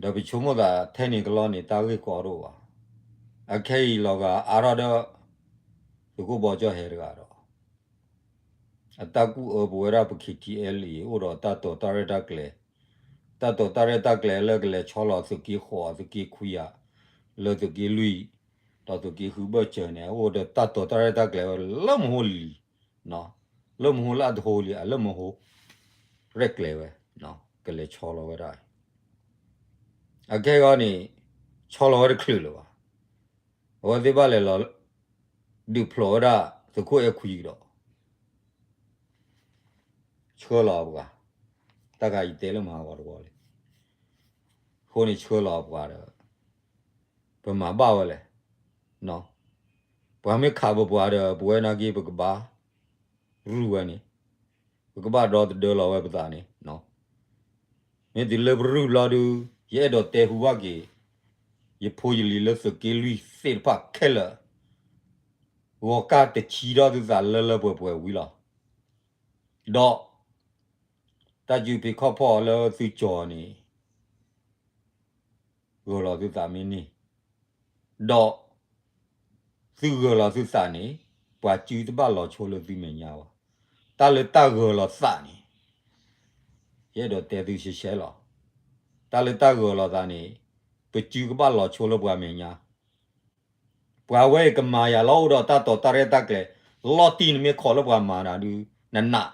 ဒီးပဆိကမိၣ်သးထဲန့ၣ်ကလီန့ၣ် တၢ်ဂ့ၢ်ကီတအိၣ်ဘၣ်. အခဲအံၤလီၤဂာ်အါထီၣ်ဒီး သုးခိၣ်ဘီကၠီၣ်ဟဲတဂၤဒီး အတၢ်ကူၣ်အၢပဝဲဒၣ်ပ K T L A အိၣ်ဒီးတၢ်တိာ်တၢ်ရဲၣ်တၢ်ကျဲၤ, တၢ်တိာ်တၢ်ရဲၣ်တၢ်ကျဲၤလၢကလဲၤဆီလီၤသုးက့ဃိး သုးက့ခွံဧါ, လၢသုးက့လွံၢ်, ဒီးသုးက့ဃုဘၢၣ်စၢၤန့ၣ် အိၣ်ဒီးတၢ်တိာ်တၢ်ရဲၣ်တၢ်ကျဲၤဝဲလၢမဟိလံၤ, လၢမဟိလၢအတဟိလံၤ အလၢမဟိ ရဲၣ်ကျဲၤဝဲ, ကလဲၤဆီလီၤဝဲဒၣ် အခဲအံၤန့ၣ် ဆီလီၤဝဲတချုးလၢၤဘၣ်. အဝဲသ့ၣ်ဘၣ်လဲၤလီၤ ဒုးဖျိးဝဲဒၣ်သုးခိၣ်အဲၣ်ခွံကဒီး ဆှၢလီၤပှၤ, တၢ်ခါအံၤတဲလၢမၤဂီၤတဝီလံ. အဃိန့ၣ်ဆှၢလီၤပှၤဒီး ပမၤဘၣ်ဝဲလဲၣ်. ပှၤမ့ၢ်ခးပပှၤဒီး ပဝဲနာ်က့ပကဘၣ် ရုၢ်ဝဲန့ၣ်, ပကဘၣ်ဒီသဒၢလီၤဝဲပသးန့ၣ်, မ့ၢ်တုၤလၢပရုၢ်ဘျီဒုး ယအဲၣ်ဒိးတဲဟူဘၣ်က့ၤ ယဖိယလံၤလၢသုးက့လွံၢ်သ့ၣ်တဖၣ်ခဲလၢာ်, ဂီၤကၢ်တဆံထီၣ်သုသးလၢလၢပှဲၤပှဲၤဝံၤလီၤ. ဒီး တၢ်စုဖံးခီၣ်ဖီၣ်လၢသုကၠီၤန့ၣ် ဂၢၤလီၤသုသးမ့ၢ်န့ၢ်, ဒီး သုဂၢၤလီၤသုသးန့ၣ် ပှၤစုတဘၣ်လီၤဆိလၢသုမဲာ်ညါဘၣ်. တၢ်လၢတၢ်ဂၢၤလီၤသးန့ၣ် ယအဲၣ်ဒိးတဲသုရှဲရှဲလီၤ. တၢ်လၢတၢ်ဂၢၤလီၤသးန့ၣ် ပစုကဘၣ်လီၤဆိလၢပှၤမဲာ်ညါ ပှၤဝဲအံၤကမၤယၤလီၤအိၣ်ဒီးတၢ်တိာ်တၢ်ရဲၣ်တၢ်ကျဲၤ, လီၤတံၢ်နမ့ၢ်ခိးလၢပှၤမၤနၤဒုး နနာ်,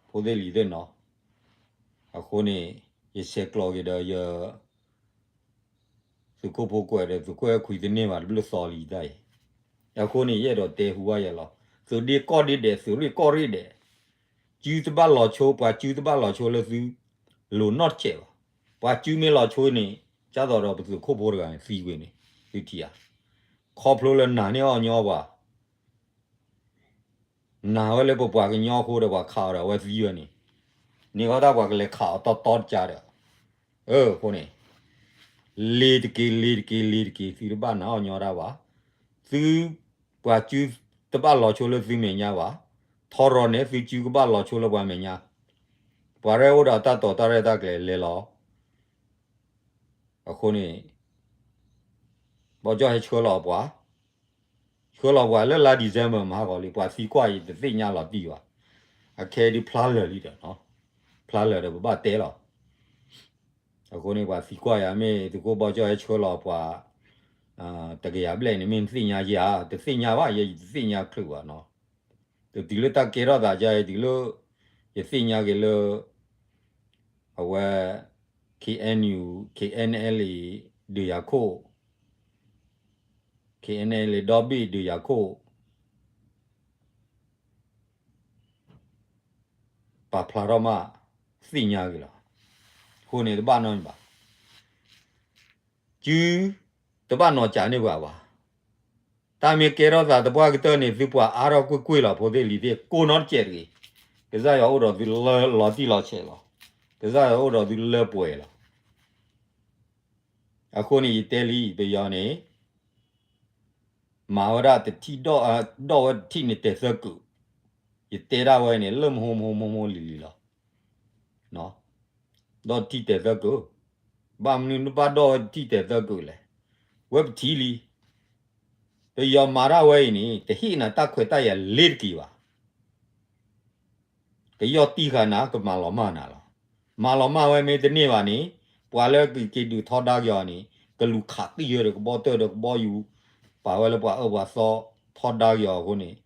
ဖိသ့ၣ်လံၤသ့ၣ်နီၤ. အဃိန့ၣ် ယဆဲးကျိးက့ၤဒီးယ သုးခိၣ်ဖိကွဲးဒီးသုးခိၣ်အဲၣ်ခွံတန့ၢ်ဘၣ်တဘျုးသီလံတၢ်အံၤ, အဃိန့ၣ် ယအဲၣ်ဒိးတဲဟူဘၣ်ယဲလီၤ. သုးဒ့ကီၢ်ဒ့ဒဲး သုးရ့ၣ်ကီၢ်ရ့ၣ်ဒဲး, စုတဘၣ်လီၤဆိ ပှၤစုတဘၣ်လီၤဆိလၢသု လိၤနီတစဲးဘၣ်. ပှၤစုမ့ၢ်လီၤဆိန့ၣ် ကၢ်သိးဒီးပသုးခိၣ်ဖိတဂၤန့ၣ်သံကွံာ်န့ၣ်, သုထံၣ်ဧါ, ခီဖျိလၢနၤန့ၢ်အီၣ်ညီပှၤ နာ်ဝဲလၢပပှၤကညီအဃိဒီးပှၤခးအီၤဒီးအဝဲသံဝဲန့ၣ်, န့ၢ်ဃီတၢ်ပှၤကလဲၤခးအီၤတီတီတကးဒီး, အဃိန့ၣ်, လ့ၤတက့ၤ လ့ၤတက့ၤ လ့ၤတက့ၤ သုတဘၣ်နာ်အီၣ်ညီတၢ်ဘၣ်, သု, ပှၤစုတဘၣ်လီၤဆိလၢသုမဲာ်ညါဘၣ်, ထီရီၤန့ၣ် သုစုကဘၣ်လီၤဆိလၢပှၤမဲာ်ညါ, ပှၤရဲၣ်အိၣ်ဒီးတၢ်တိာ်တၢ်ရဲၣ်တၢ်ကျဲၤလဲၤလီၤ အဃိန့ၣ်, ဘီကၠီၣ်ဟဲဆှၢလီၤပှၤ, ဆှၢလီၤပှၤလၢလါ December မဟါဂီၤလံ ပှၤသံကွၢ်အံၤတသ့ၣ်ညါလီၤတံၢ်ဘၣ်, အခဲဒုးဖျါလၢာ်လံဒီး, ဖျါလၢာ်ဒီးပဘၣ်တဲလီၤ, အဃိန့ၣ်ပှၤသံကွၢ်ယၤမ့ၢ်သုးခိၣ်ဘီကၠီၣ်ဟဲဆှၢလီၤပှၤ တကယၤဘျဲၣ်န့ၣ် မ့ၢ်နသ့ၣ်ညါယၤ, တသ့ၣ်ညါဘၣ် ယဲယတသ့ၣ်ညါချုးဘၣ်နီၤ, တတုၤလၢတၢ်ကဲထီၣ်သးယၤအံၤ တုၤလၢ ယသ့ၣ်ညါက့ၤလၢ အဝဲ KNU KNLA ဒုးယၤခိၣ် KNLA ဒီဘ့ၣ်ဒုးယၤခိၣ် ပာ်ဖျါထီၣ်မး သ့ၣ်ညါက့ၤလီၤ, အဃိန့ၣ်တဘၣ်နီတမံၤဘၣ်, စု တဘၣ်နီၤကးန့ၢ်ပှၤဘၣ်, တၢ်မ့ၢ်ကဲထီၣ်သးသပှၢ်ကတၢၢ်န့ၣ် သုပှၤအါထီၣ်ကွ့ၢ်ကွ့ၢ်လီၤ ဖိသ့ၣ်လံၤသ့ၣ် ကိးနီတစဲးတဂ့ၤ, ကစၢ်ယွၤအိၣ်ဒီးသုလၢလီၤတံၢ်လီၤဆဲးလီၤ, ကစၢ်ယွၤအိၣ်ဒီးသုလၢပှဲၤလီၤ, အဃိန့ၣ် ယတဲလံ ပယီၤန့ၣ် မၤဝဲဒၣ်တထံၣ် ဒီၣ်ဝဲတထံၣ်န့ၣ်တဲာ်သၢကုာ်, ယတဲဒၣ်ဝဲန့ၣ် လၢမဟိမဟိမဟိမဟိလံၤလံၤလီၤ, ဒီၣ်တထံၣ်တဲာ်သၢကုာ်, ဘၣ်မနုၤနဘၣ်ဒီၣ်ဝဲတထံၣ်တဲာ်သၢကုာ်လဲၣ်, ဝဲပထံၣ်လံ, ပယီၤမၤတၢ်ဝဲအံၤန့ၣ် တဟ့ၣ်နၤတၢ်ခွဲးတၢ်ယာ်လ့ၤတက့ၤဘၣ် ကယီၢ်တံၢ်ဃာ်နၤ ကမၤလီၤမၢ်နၤလီၤ, မၤလီၤမၢ်ဝဲမ့ၢ်တန့ၢ်ဘၣ်န့ၣ်, ပှၤလၢကက့ၤဒုးထီဒါက့ၤအီၤန့ၣ် ကလူၤခးတံၢ်ဝဲဒီးကဘီတၢၢ်ဒီးကဘီယူၤ, ပာ်ဝဲလၢပှၤအၢပှၤသီ ထီဒါက့ၤအီၤအဃိန့ၣ်,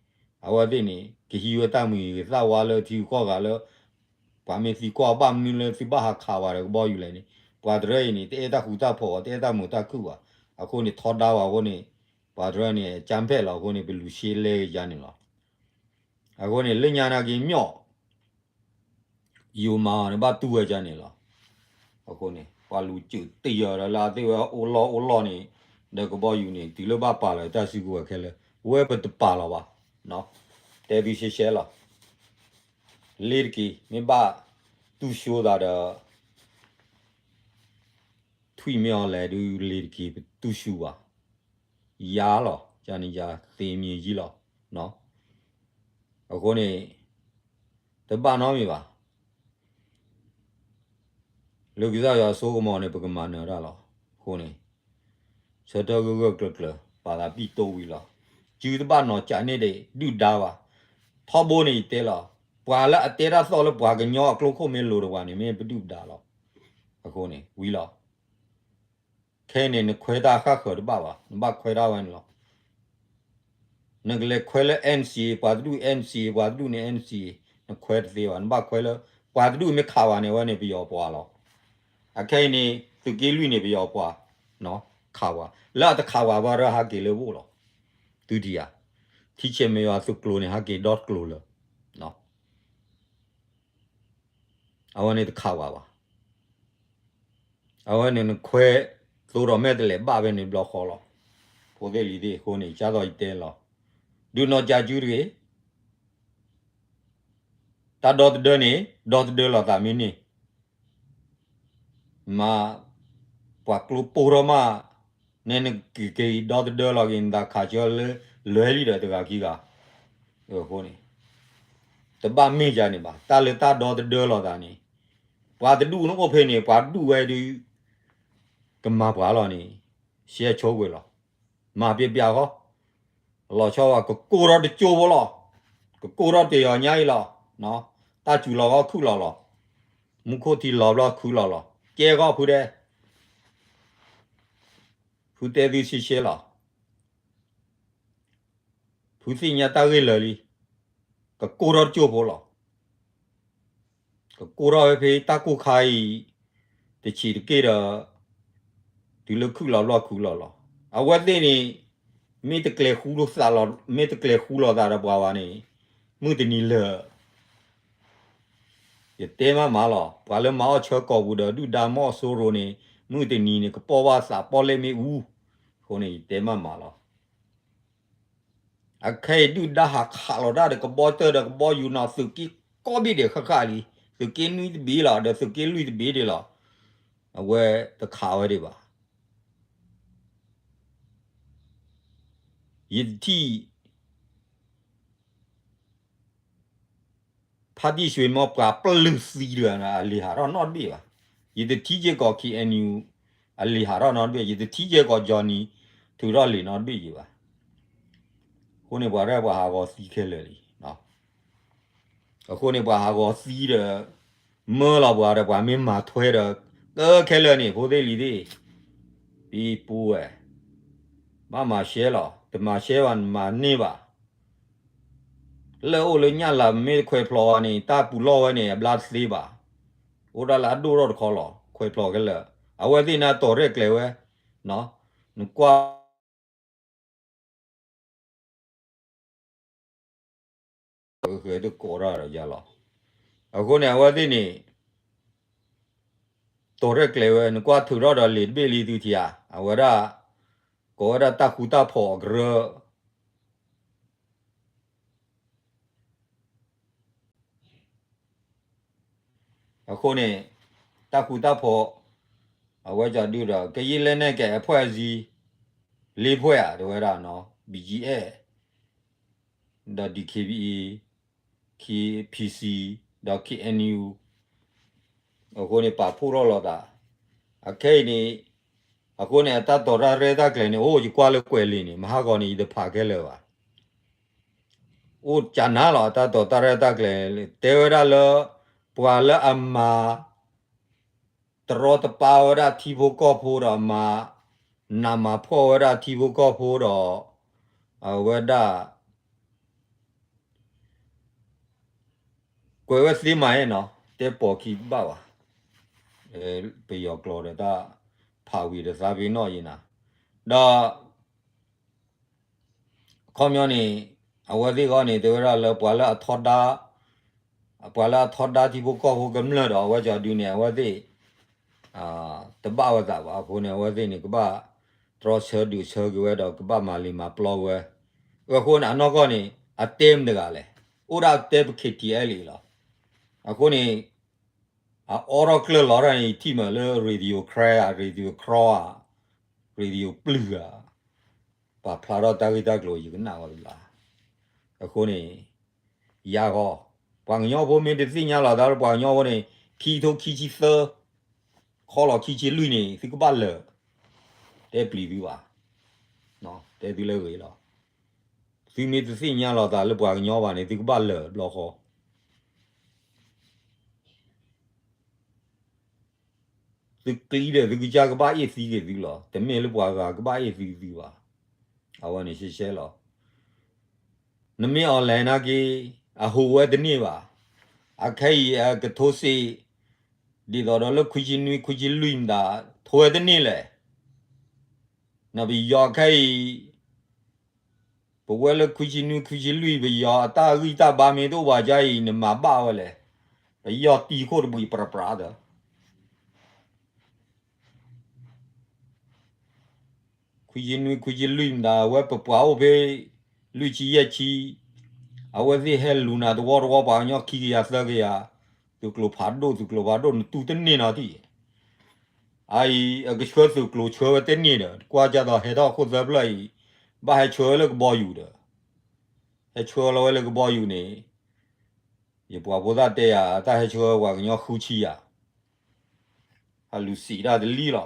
အဝဲသ့ၣ်န့ၣ် ကဟံးဝဲတၢ်မုာ်ဂ့ၤသၣ်ဝါလၢထံဂုၤကီၢ်ဂၤလၢ ပှၤမ့ၢ်သံကွၢ်ဘၣ်မနုၤလၢသုဘၣ်ဟးခးဝဲဒီးကဘီယူၤလဲၣ်န့ၣ်, ပှၤတရၢအံၤန့ၣ် တအဲၣ်တၢ်ဃူတၢ်ဖိးအီၤ တအဲၣ်တၢ်မုာ်တၢ်ခုၣ်ဘၣ်, အဃိန့ၣ်ထီဒါဝဲအဃိန့ၣ်, ပှၤတရၢန့ၣ် ကၠၢ်ဖဲးလီၤအဃိန့ၣ် ပလူၤရှဲလဲကယၤန့ၣ်လီၤ အဃိန့ၣ် လၢညါနာ်က့ၤမၠီၣ် ယိၤမၤအီၤန့ၣ် ဘၣ်တူၢ်ဝဲဒ်န့ၣ်လီၤ. အဃိန့ၣ် ပှၤလူၤစၢၤတ့ၢ်ယီၤဒီးလၢအသ့ၣ်ဝဲအိၣ်လီၢ်အိၣ်လီၢ်န့ၣ် ဒီးကဘီယူၤန့ၣ် တုၤလၢဘၣ်ပာ်လီၤတၢ်စုကဝဲၤခဲလၢာ် ဝဲပတပာ်လီၤဘၣ်. တဲသုရှဲရှဲလီၤ. လ့ၤတက့ၤ မ့ၢ်ဘၣ်တူၢ်ဆှိသးဒီး ထွံၣ်မ့ၢ်အီၤလဲၣ်ဒုး လ့ၤတက့ၤ ပတူၢ်ဆူၣ်ဘၣ်. ယၤလီၤ ယၤန့ၣ်ယၤသ့မံၤယံလီၤ. အဃိန့ၣ် တဘၣ်နီတမံၤဘၣ်. လၢကစၢ်ယွၤအစိကမီၤန့ၣ် ပကမၤနၢၤတၢ်လီၤ. အဃိန့ၣ် ဆၢထၢၣ်ဂၢၢ်ဂၢၢ်ကျၢၤကျၢၤ ပာ်သးပံၣ်တိဝံၤလီၤ. စုတဘၣ်နီၤကးန့ၢ်ဒံးဒုၣ်ဒါဘၣ်. ထီဘိန့ၣ်ယတဲလီၤ. ပှၤလၢအတဲတၢ်သီၣ်လၢပှၤကညီအကျိခိၣ်မ့ၢ်လိၤတဝၤန့ၣ် မ့ၢ်ပဒုၣ်ပဒါလီၤ. အဃိန့ၣ် ဝံၤလီၤ. ခဲအံၤန့ၣ် နခွဲးတၢ်ဃၣ်ဃၢၤတဘၣ်ဘၣ်. နဘၣ်ခွဲးတၢ်ဝဲန့ၣ်လီၤ. နကလဲၤခွဲးလၢ NCA ပှၤတဒူၣ် NCA ပှၤတဒူၣ်န့ၣ် NCA နခွဲးတသ့ဘၣ်. နဘၣ်ခွဲးလၢ ပှၤတဒူၣ်မ့ၢ်ခးဝဲန့ၣ် အဝဲန့ၣ်ပယီၤပှၤလီၤ. အခဲအံၤန့ၣ် သုးက့လွံၢ်န့ၣ် ပယီၤပှၤ ခးဝဲ. လၢအတခးဝဲဘၣ်ဒီးဟးက့ၤလၢဝိၣ်လီၤ. သုထံၣ်ဧါ. ထံဆဲးမဲာ်ယွၤသုးကျိၤန့ၣ် ဟးက့ၤဒီတကျိၤလၢာ် အဝဲန့ၣ်တခးဝဲဘၣ်. အဝဲန့ၣ်နခွဲးသိဒီးမဲာ်တလဲၤဘၣ်ဖဲန့ၣ်ဘျီဃီလီၤ. ဖိသ့ၣ်လံၤသ့ၣ်အဃိန့ၣ် ကၢ်သိးယတဲလီၤ. ဒုးနီၢ်ကၠးစုတဂ့ၤ. တၢ်ဒီသဒၢန့ၣ် ဒီသဒၢလိာ်သးမ့ၢ်န့ၣ် မၤ ပှၤကျိပိၢ်ထီၣ်မး နဲနက့ၤက့ၤဒီသဒၢလီၤက့ၤ နသးခးဆၢလၢလွဲလံဒီးတဂၤခံဂၤ အဃိန့ၣ် တဘၣ်မ့ၢ်ယၤန့ၣ်ဘၣ်. တၢ်လၢတၢ်ဒီသဒၢလိာ်သးန့ၣ် ပှၤတဒူၣ်နအိၣ်ဖဲန့ၣ် ပှၤတဒူၣ်ဝဲဒုး ကမၤပှၤလီၤန့ၣ် ရှဲဆိကွံာ်လီၤ. မၤပျဲပျဲဃီ လီၤဆီဝဲ ကကိၢ်ထီၣ်တကၠိဖိလီၤ. ကကိၢ်ထီၣ်တ့ၢ်အီၤညါအံၤလီၤ. တၢ်စူၤလီၤဂီၢ်ခုၣ်လီၤလီၤ. မူခိၣ်ထံလီၤဘျီခုၣ်လီၤလီၤ. ကဲဂီၢ်ဖုဒဲး ဖုတဲသုရှဲရှဲလီၤ. ဖုသ့ၣ်ညါတၢ်ဂ့ၢ်လၢာ်လံ. ကကိၢ်ထီၣ်တကၠိဖိလီၤ. ကကိၢ်ထီၣ်ဝဲဖဲတၢ်ကိၢ်ခါအံၤ တဆံးတက့ၢ်ဒီး တုၤလၢခုၣ်လီၤဘျီခုၣ်လီၤလီၤ. အဝဲသ့ၣ်န့ၣ် မ့ၢ်တကျဲၤဃူလိာ်သးဒီး မ့ၢ်တကျဲၤဃူလိာ်သးဒီးပှၤဘၣ်န့ၣ် မုၢ်တနံၤလၢာ် ယတဲမးမးလီၤ. ပှၤလၢမၤအီၣ်ဆၢကိာ်ပူၤဒီး ဒုၣ်ဒါမီၢ်စိရိၤန့ၣ် မုၢ်တနံၤန့ၣ် ကပီၢ်ဘၣ်သးပီၣ်လဲၣ်မ့ၣ်အူ, အဃိန့ၣ်ယတဲမးမးလီၤ. အခဲအံၤဒုၣ်ဒါဟးခးလီၤတၢ်ဒီးကဘီတၢၢ်ဒီးကဘီယူၤနီၤ သုးက့ကိးဘ့ၣ်ဒဲးဃၣ်ဃၣ်လံ, သုးက့နွံတဘ့ၣ်လီၤ ဒီးသုးက့လွံၢ်တဘ့ၣ်ဒဲးလီၤ. အဝဲတခးဝဲဒံးဘၣ်. ယတထံၣ် ဖါတံၢ်ဆွ့ၤမီပှၤပျုၢ်သံတဂၤ အလံၤဟးထီၣ်နီတဘ့ၣ်ဘၣ်. ယတထံၣ်က့ၤကီး K N U အလံၤဟးထီၣ်နီတဘ့ၣ်, ယတထံၣ်က့ၤကီး Johnny ထုးထီၣ်လံၤနီတဘ့ၣ်ယံၤဘၣ်. အဃိန့ၣ်ပှၤရဲၣ်ပှၤဟးဂီၤသံခဲလၢာ်လံ. အဃိန့ၣ်ပှၤဟးဂီၤသံဒီး မၢလီၤပှၤဒီးပှၤမ့ၢ်မၤထွဲဒီး ကခဲလၢာ်န့ၣ် ဖိသ့ၣ်လံၤသ့ၣ်, ပံပူဝဲ, ဘၣ်မၤရှဲလီၤ, တမၤရှဲဘၣ်နမၤန့ၢ်ဘၣ်. လၢအိၣ်လၢညၣ်လၤမ့ၢ်တခွဲးဖျိးဝဲန့ၣ် တၢ်ပူၤလီၢ်ဝဲန့ၣ် အဘျါတသ့ဘၣ်. အိၣ်ဒၣ်လၢအဒိၣ်ထီၣ်တခီလီၤ ခွဲးဖျိးခဲလၢာ်. အဝဲသ့ၣ်န့ၣ်တီၢ်ရဲၣ်ကျဲၤဝဲ, နကွၢ် ဃဲတကိးတၢ်ဒီးယၤလီၤ. အဃိန့ၣ် အဝဲသ့ၣ်န့ၣ် တီၢ်ရဲၣ်ကျဲၤဝဲ နကွၢ်ထုးထီၣ်ဒီးလံာ်တဘ့ၣ်လံသုထံဧါ, အဝဲဒၣ် ကိးဝဲဒၣ်တၢ်ဃူတၢ်ဖိးအကရၢ အဃိန့ၣ် တၢ်ဃူတၢ်ဖိး အဝဲကဒုဒီး ကရင်လက်နက်ကိုင်အဖွဲ့အစည်း လေးဖွဲ့ တဲဝဲဒၣ်နီၤ B G F ဒီး D K B A, K P C ဒီး K N U အဃိန့ၣ် ပာ်ဖှိၣ်ထီၣ်လိာ်သး အခဲအံၤန့ၣ် အဃိန့ၣ် အတၢ်တီၢ်တၢ်ရဲၣ်တၢ်ကျဲၤန့ၣ် အိၣ်ယကွၢ်လၢကွဲးလံာ်န့ၣ် မဟါဂီၤန့ၣ် ယတဖးခဲလၢာ်ဘၣ်. အိၣ်ကနါလီၤ အတၢ်တီၢ်တၢ်ရဲၣ်တၢ်ကျဲၤ တဲဝဲဒၣ်လၢ ပှၤလၢအမၤ တရီတပါဝဲဒၣ်ထံဖိကီၢ်ဖိဒီးအမၤ နးမၤဖှီၣ်ဝဲဒၣ်ထံဖိကီၢ်ဖိဒီး အဝဲဒၣ် ကွဲးဝဲသ့မးနီၤ တဲပိာ်ခံဘၣ်ဘၣ်. ပယီၤကျိာ်ဒီးတၢ်ဖးဝံၤဒီးသးပ့ၤနီၣ်ယံၤနၤ ဒီး အခီပညီန့ၣ် အဝဲသ့ၣ်ဂီၢ်န့ၣ် တဲဝဲဒၣ်လၢပှၤလၢအထီဒါ ပှၤလၢအထီဒါထံဖိကီၢ်ဖိကမျၢၢ်ဒီး အဝဲကဒုန့ၣ် အဝဲသ့ၣ် တဘၣ်ဝဲသးဘၣ်အဃိန့ၣ် အဝဲသ့ၣ်န့ၣ် ကဘၣ်တြီဆၢဒုးဆၢက့ၤဝဲဒီး ကဘၣ်မၤလံာ်မၤပျီဝဲ အဃိန့ၣ် အနီၢ်ကီၢ်န့ၣ် အတဲမတဂၤလဲၣ် အိၣ်ဒၣ်တဲပ K T L A လီၤ. အဃိန့ၣ် အအိးထီၣ်ကျၢၢ်လီၤတၢ်န့ၣ် ယထံၣ်မးလၢ Radio Karen ဧါ Radio Kro ဧါ Radio ပျုၢ်ဧါ ပာ်ဖျါထီၣ်တၢ်ဂ့ၢ်တၢ်ကျိၤယကနၣ်ဝဲတဘျီ အဃိန့ၣ် ယၤဂီၢ် ပှၤကညီဖိမ့ၢ်တသ့ၣ်ညါလီၤသးလၢပှၤကညီဖိန့ၣ် ခံကထိခံဆံသၢ ခီလီၤခံဆံလွံၢ်န့ၣ် သုကဘၣ်လၢာ် တဲပျံၤသုဘၣ် တဲသုလၢအဂ့ၤလီၤ. သုမ့ၢ်တသ့ၣ်ညါလီၤသးလၢပှၤကညီဘၣ်န့ၣ် သုကဘၣ်လၢာ်တဘျီဃီ သုကျံဒီးသုကစၢ်ကဘၣ်အ့ၣ်သံက့ၤသုလီၤ. တမ့ၢ်လၢပှၤဂၤကဘၣ်အ့ၣ်သံသုဘၣ်. အဝဲန့ၣ်ရှဲရှဲလီၤ. နမ့ၢ် online နာ်က့ အဟူးဝဲတန့ၢ်ဘၣ်. အခဲအံၤအကထိစ့း ဒ်သိးဒီးလၢခွံဆံနွံ ခွံဆံလွံၢ်မတၤ ထိးဝဲတန့ၢ်လဲၣ်. နပယီၤခဲအံၤ ပဝဲလၢခွံဆံနွံ ခွံဆံလွံၢ် ပယီၤအတၢ်ဂံၢ်တၢ်ဘါမ့ၢ်တအိၣ်ဘၣ်ဒ်အံၤ နမၤဘၣ်ဝဲလဲၣ်. ပယီၤတံၤခိၣ်တဘှံးပြးပြးဒီး ခွံဆံနွံ ခွံဆံလွံၢ်မတၤ အဝဲပပှၤအိၣ်ဖဲ လွံၢ်ဆံယဲၢ်ဆံ အဝဲသ့ၣ်ဟဲလူၤနၤတဝီတဝီ ပှၤကညီခံကယၤသၢကယၤ သုးကျိၤဖးဒိၣ် သုးကျိၤဖးဒိၣ် နတူၢ်တန့ၢ်နီတထံၣ် အအံၤ အကဆှၢသုးကျိၤဆှၢဝဲတန့ၢ်ဒီး ကွၢ်ကၢ်သိးဟဲထီၣ်ခိၣ်သၢဖျၢၣ်အံၤ ဘၣ်ဟဲဆှၢဝဲလၢကဘီယူၤဒီး ဟဲဆှၢလီၤဝဲလၢကဘီယူၤန့ၣ် ယပှၤဖိသၣ်တဲယၤ တၢ်ဟဲဆှၢဝဲပှၤကညီဃုဆံယၤ အလူၤစံးတၢ်တလံလီၤ.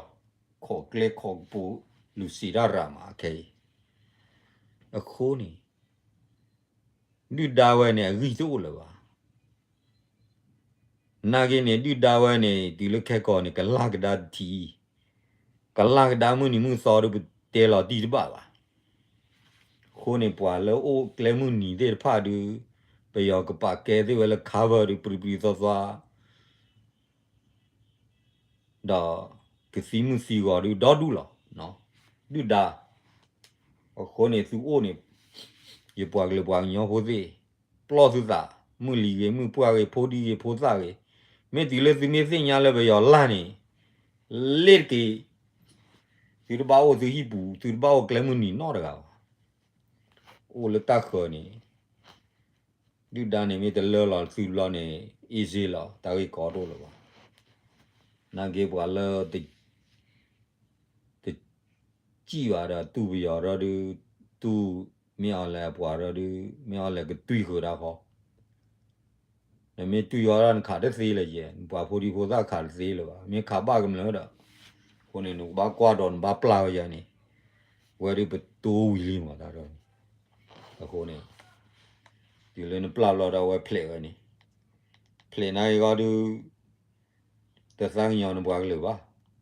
ခိးကျဲခိးကပူၤ လူၤစံးတၢ်ရၤမးခဲအံၤ အဃိန့ၣ် ဒုၣ်ဒါဝဲန့ၣ် အဂံၢ်တအိၣ်လၢၤဘၣ်. နာ်က့န့ၣ် ဒုၣ်ဒါဝဲန့ၣ် တုၤလၢခဲကီၢ်န့ၣ် ကလၢ်ကဒါတထံၣ် ကလၢ်ကဒါမုၢ်နံၤမုၢ်သီဒီး ပတဲလီၤတံၢ်တဘၣ်ဘၣ်. အဃိန့ၣ် ပှၤလၢအိၣ်ကျဲမုၢ်နံၤသ့ၣ်တဖၣ်ဒီး ပယီၤကပာ်ကဲသ့ၣ်ဝဲလၢ cover ဒီး ပြံပြံသွသွ ဒီးကသံမုၢ်သံဂီၤဒုးဒီဒူၣ်လီၤ. ဒုၣ်ဒါ အဃိန့ၣ်သုအိၣ်န့ၣ် ယပှၤကလုာ်ပှၤကညီဖိသ့ၣ် ပျီၢ်သုသး မုၢ်လံၤဂ့ၤ မုၢ်ပှၢ်ဂ့ၤ ဖိဒံဂ့ၤ ဖိသၣ်ဂ့ၤ မ့ၢ်တုၤလၢသုမ့ၢ်သ့ၣ်ညါလၢပယီၤလၢ်န့ၣ် လ့ၣ်တက့ၤ သုတဘၣ်အိၣ်သုဟံၣ်ပူၤ, သုတဘၣ်အိၣ်ကျဲမုၢ်နံၤနီတဂၤဘၣ်. အိၣ်လၢတၢ်ဃၢၤန့ၣ် ဒုၣ်ဒါန့ၣ်မ့ၢ်တလၢလီၤသုဘျီန့ၣ် easy လီၤ, တၢ်ဂ့ၢ်ကီတအိၣ်လၢၤဘၣ်. နာ်က့ပှၤလၢ တစံၣ်ဘၣ်ဒီး တူၢ်ပယီၤရၢဒု, တူၢ် မ့ၢ်အီၤလဲၤပှၤရၢဒု, မ့ၢ်အီၤလဲၤကတွံဃုာ်တၢ်ဃီ, နမ့ၢ်တွံဃုာ်တၢ်နခးတသ့လၢၤယဲ, နပှၤဖိဒံဖိသၣ်ခးတသ့လၢၤဘၣ်, မ့ၢ်ခးဘၣ်ကမျၢၢ်ဒီး, အဃိန့ၣ် နကဘၣ်ကွၢ်ဒီးနဘၣ်ပျၢ်ဝဲယဲန့ၣ်, ဝဲဒုပတိဝံၤလံမးတၢ်ဒီးန့ၣ်, အဃိန့ၣ် တုၤလၢနပျၢ်ဘျီဒီးဝဲဖျဲးဝဲန့ၣ်, ဖျဲးနာ်က့ၤဂီၢ်ဒု တသးကညီၤနပှၤကလုာ်ဘၣ်.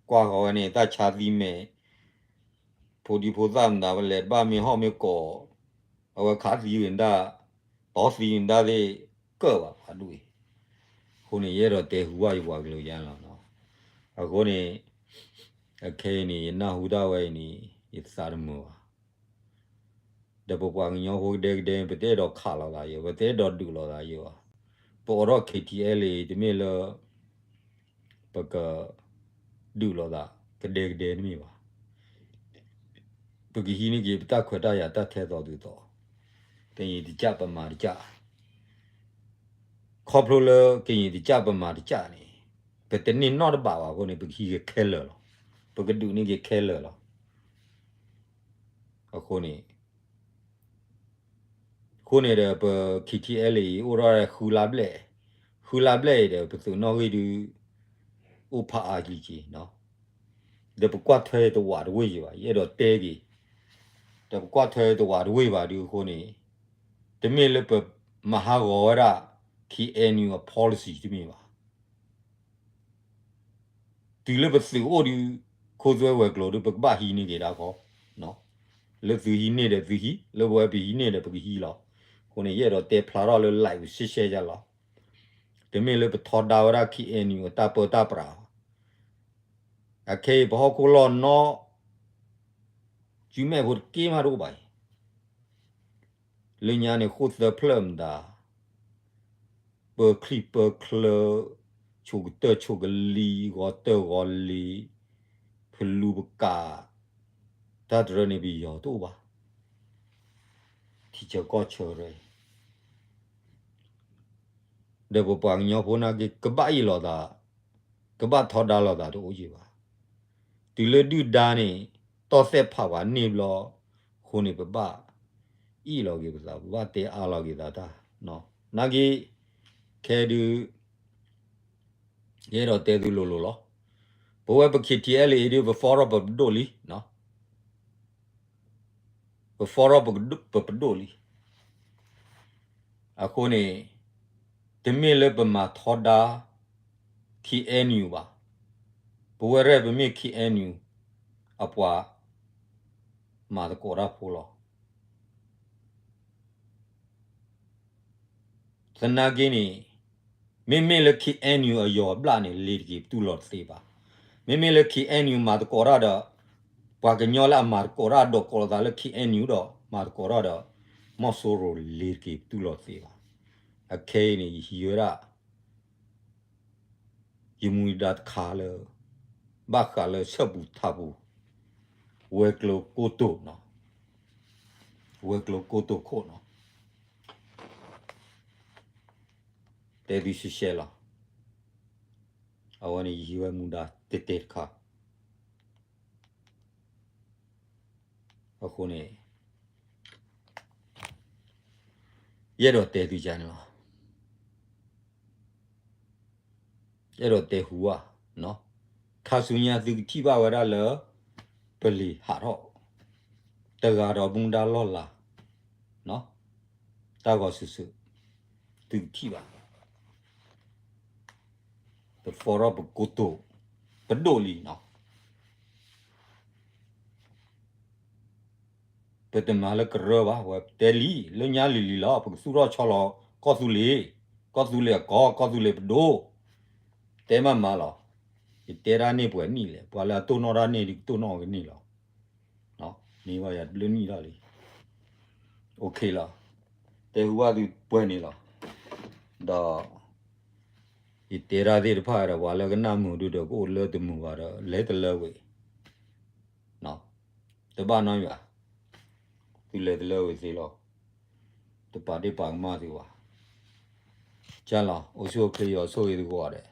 ကွၢ်ဃီၤဝဲန့ၣ် တၢ်ဆါသံမဲာ်, ဖိဒံဖိသၣ်မတၤဝဲလဲၤတဘၣ်မ့ၢ်ဟီၣ်မ့ၢ်ကီး, အဝဲခးသံဝဲဒၣ်, တီသံဝဲဒၣ်သ့ၣ်ကၢၣ်ဘၣ်ဖးဒိၣ်အံၤ, အဃိန့ၣ် ယအဲၣ်ဒိးတဲဟူဘၣ်ယပှၤကလုာ်ယါလီၤ. အဃိန့ၣ် အခဲအံၤန့ၣ် ယနၢ်ဟူဒၣ်ဝဲအံၤန့ၣ် ယသးတမုာ်ဘၣ်. ဒီးပပှၤကညီဖိကဒဲကဒဲ ပတအဲၣ်ဒိးခးလိာ်သးယဲ, ပတအဲၣ်ဒိးဒုးလိာ်သးယဲဘၣ်. ပအိးထီၣ် KTLA တမ့ၢ်လၢ ပက ဒုးလိာ်သး ကဒဲကဒဲတမ့ၢ်ဘၣ်. ပကဟံးန့ၢ်က့ၤပတၢ်ခွဲးတၢ်ယာ်တၢ်ထဲသိးတုၤသိး, ကရင်တစ်ကျပ် ဗမာတစ်ကျပ်, ခီဖျိလၢကရင်တစ်ကျပ် ဗမာတစ်ကျပ်န့ၣ် ပတန့ၢ်နီတဘးဘၣ်အဃိန့ၣ် ပကဟံးက့ၤခဲလၢာ်လီၤ. ပကဒုးန့ၢ်က့ၤခဲလၢာ်လီၤ. အဃိန့ၣ် အဃိန့ၣ်ဒီး ပ KTLA အံၤ အိၣ်ထီၣ်ဃုလါဘျဲၣ်, ဃုလါဘျဲၣ်အံၤဒီး ပသုးနီၣ်ဂံၢ်ဒုး အိၣ်ဖးအါကလံက့ၤ, ဒီးပကွၢ်ထွဲတဝးတဝ့ၢ်ယံၤဘၣ်, ယအဲၣ်ဒိးတဲက့ၤ, ဒီးပကွၢ်ထွဲတဝးတဝ့ၢ်ဘၣ်ဒုးအဃိန့ၣ်, တမ့ၢ်လၢပမၤဟးဂီၤဝဲဒၣ် KNU အ policy တမ့ၢ်ဘၣ်. တုၤလၢပသုးအိၣ်ဒုး ခိသွဲဝဲၤကျိၤဒုး ပကဘၣ်ဟံးန့ၢ်က့ၤဒၣ်ဃီ, လၢသုဟံးန့ၢ်ဒီးသုဟံး, လၢပဝဲပဟံးန့ၢ်ဒီးပကဟံးလီၤ. အဃိန့ၣ် ယအဲၣ်ဒိးတဲဖျါထီၣ်လၢ live ရှဲရှဲယါလီၤ. တမ့ၢ်လၢပထီဒါဝဲဒၣ် KNU အတၢ်ပၢတၢ်ပြးဘၣ်. အခဲအံၤပဟီၣ်ခိၣ်လီၢ်နီ စုမဲာ်ဖိတက့ၢ်မးတအိၣ်ဘၣ်အံၤ လၢညါန့ၣ် ဃိၣ်သၢဖျၢၣ်မတၤ, ပၢချံပၢချၢ, ဆိးကတၢၢ်ဆိးကလံၤ, ဂီၤတၢၢ်ဂီၤလ့ၤ, ဖလူပကး, တၢ်တရၢန့ၣ်ပယီၤတအိၣ်ဘၣ်. ထံဆၢကီၢ်ဆၢရၢ ဒီးပပှၤကညီဖိနာ်က့ ကဘၣ်အ့ၣ်လိာ်သး, ကဘၣ်ထီဒါလိာ်သးတအိၣ်က့ၤဘၣ်. တုၤလၢဒုၣ်ဒါန့ၣ် တီၢ်သဲးဖးပှၤန့ၢ်ဘျီ, အဃိန့ၣ် ပဘၣ်အ့ၣ်လိာ်က့ၤပသး, ပဘၣ်တဲအါလိာ်က့ၤသးတၢ်, နာ်က့ ခဲဒုး ယအဲၣ်ဒိးတဲသုလိၤလိၤလီၤ. ပဝဲပ KTLA အံၤဒုး ပဖီထီၣ်ပပဒိၣ်လံ, ပဖီထီၣ်ပပဒိၣ်လံ. အဃိန့ၣ် တမ့ၢ်လၢပမၤထီဒါ KNU ဘၣ်. ပဝဲရဲၣ်ပမ့ၢ် KNU အပှၤမၤသကိးတၢ်ဖိလီၤ. သနာ်က့န့ၣ် မ့မ့ၢ်လၢ KNU အယီၤအဘျၣ်န့ၣ် လ့ၤတက့ၤပတူၢ်လိာ်တသ့ဘၣ်. မ့မ့ၢ်လၢ KNU မၤသကိးတၢ်ဒီး ပှၤကညီလၢအမၤသကိးတၢ် ဒိးကိးလိာ်သးလၢ KNU ဒီး မၤသကိးတၢ်ဒီး မီၢ်စိရိၤ လ့ၤတက့ၤပတူၢ်လိာ်တသ့ဘၣ်. အခဲအံၤန့ၣ် ယဟံးဝဲဒၣ် ယမူဒါတခါလၢ ဘၣ်ဃးလၢဆၢပူၤထးပူၤ ဝဲၤကျိၤကိတိာ်နီၤ, ဝဲၤကျိၤကိတိာ်ခိၣ်နီၤ, တဲသုရှဲရှဲလီၤ. အဝဲန့ၣ်ယဟံးဝဲမူဒါတဲာ်တဲာ်တခါ အဃိန့ၣ် ယအဲၣ်ဒိးတဲသုန့ၣ်လီၤ. အဲၣ်ဒိးတဲဟူဧါ, ခါဆူညါသုကထံၣ်ဘၣ်ဝဲဒၣ်လၢ ပလံၤဟးထီၣ် တဂၤဒီးမူဒါလီၢ်လၤ, တၢ်ဂီၤစုာ်စုာ် သုကထံၣ်ဘၣ်. ပဖီထီၣ်ပကိတိာ် ပဒိၣ်လံနီၤ. ပတမၤလၢကရၢဘၣ်, ဝဲတဲလံ လၢညါလံၤလံၤလီၤ, ပကသူၣ်ထီၣ်ဆီလီၤ ကီၢ်သူလ့ၤ, ကီၢ်သူလ့ၤအကီၢ်, ကီၢ်သူလ့ၤပဒိၣ်, တဲမးမးလီၤ. ယတဲတၢ်န့ၢ်ပှဲၤနံၣ်လဲၣ်, ပှၤလၢအတိၢ်နီၣ်တၢ်န့ၢ်ဒုး ကတိၢ်နီၣ်အီၤကန့ၢ်လီၤ. မ့ၢ်ဘၣ်ယၤတဘျုးနံၣ်ထီၣ်လံ. အိၣ်ခ့လီၤ. တဲဟူဘၣ်သုပှဲၤန့ၣ်လီၤ. ဒီး ယတဲတၢ်သ့ၣ်တဖၣ်ဒီး ပှၤလၢကနၣ်မုာ်ဒုးဒီး ကအိၣ်လၢတမုာ်ဘၣ်ဒီး လဲၤတလၢဝဲ, တဘၣ်နီတမံၤဘၣ်, သုလဲၤတလၢဝံၤသ့လီၤ, တပာ်ဒ့ၣ်ပာ်ကမၣ်သုဘၣ်, ကလီၤ အိၣ်ဆူၣ်အိၣ်ချ့ယွၤဆိၣ်ဂ့ၤသုကိးဂၤဒဲး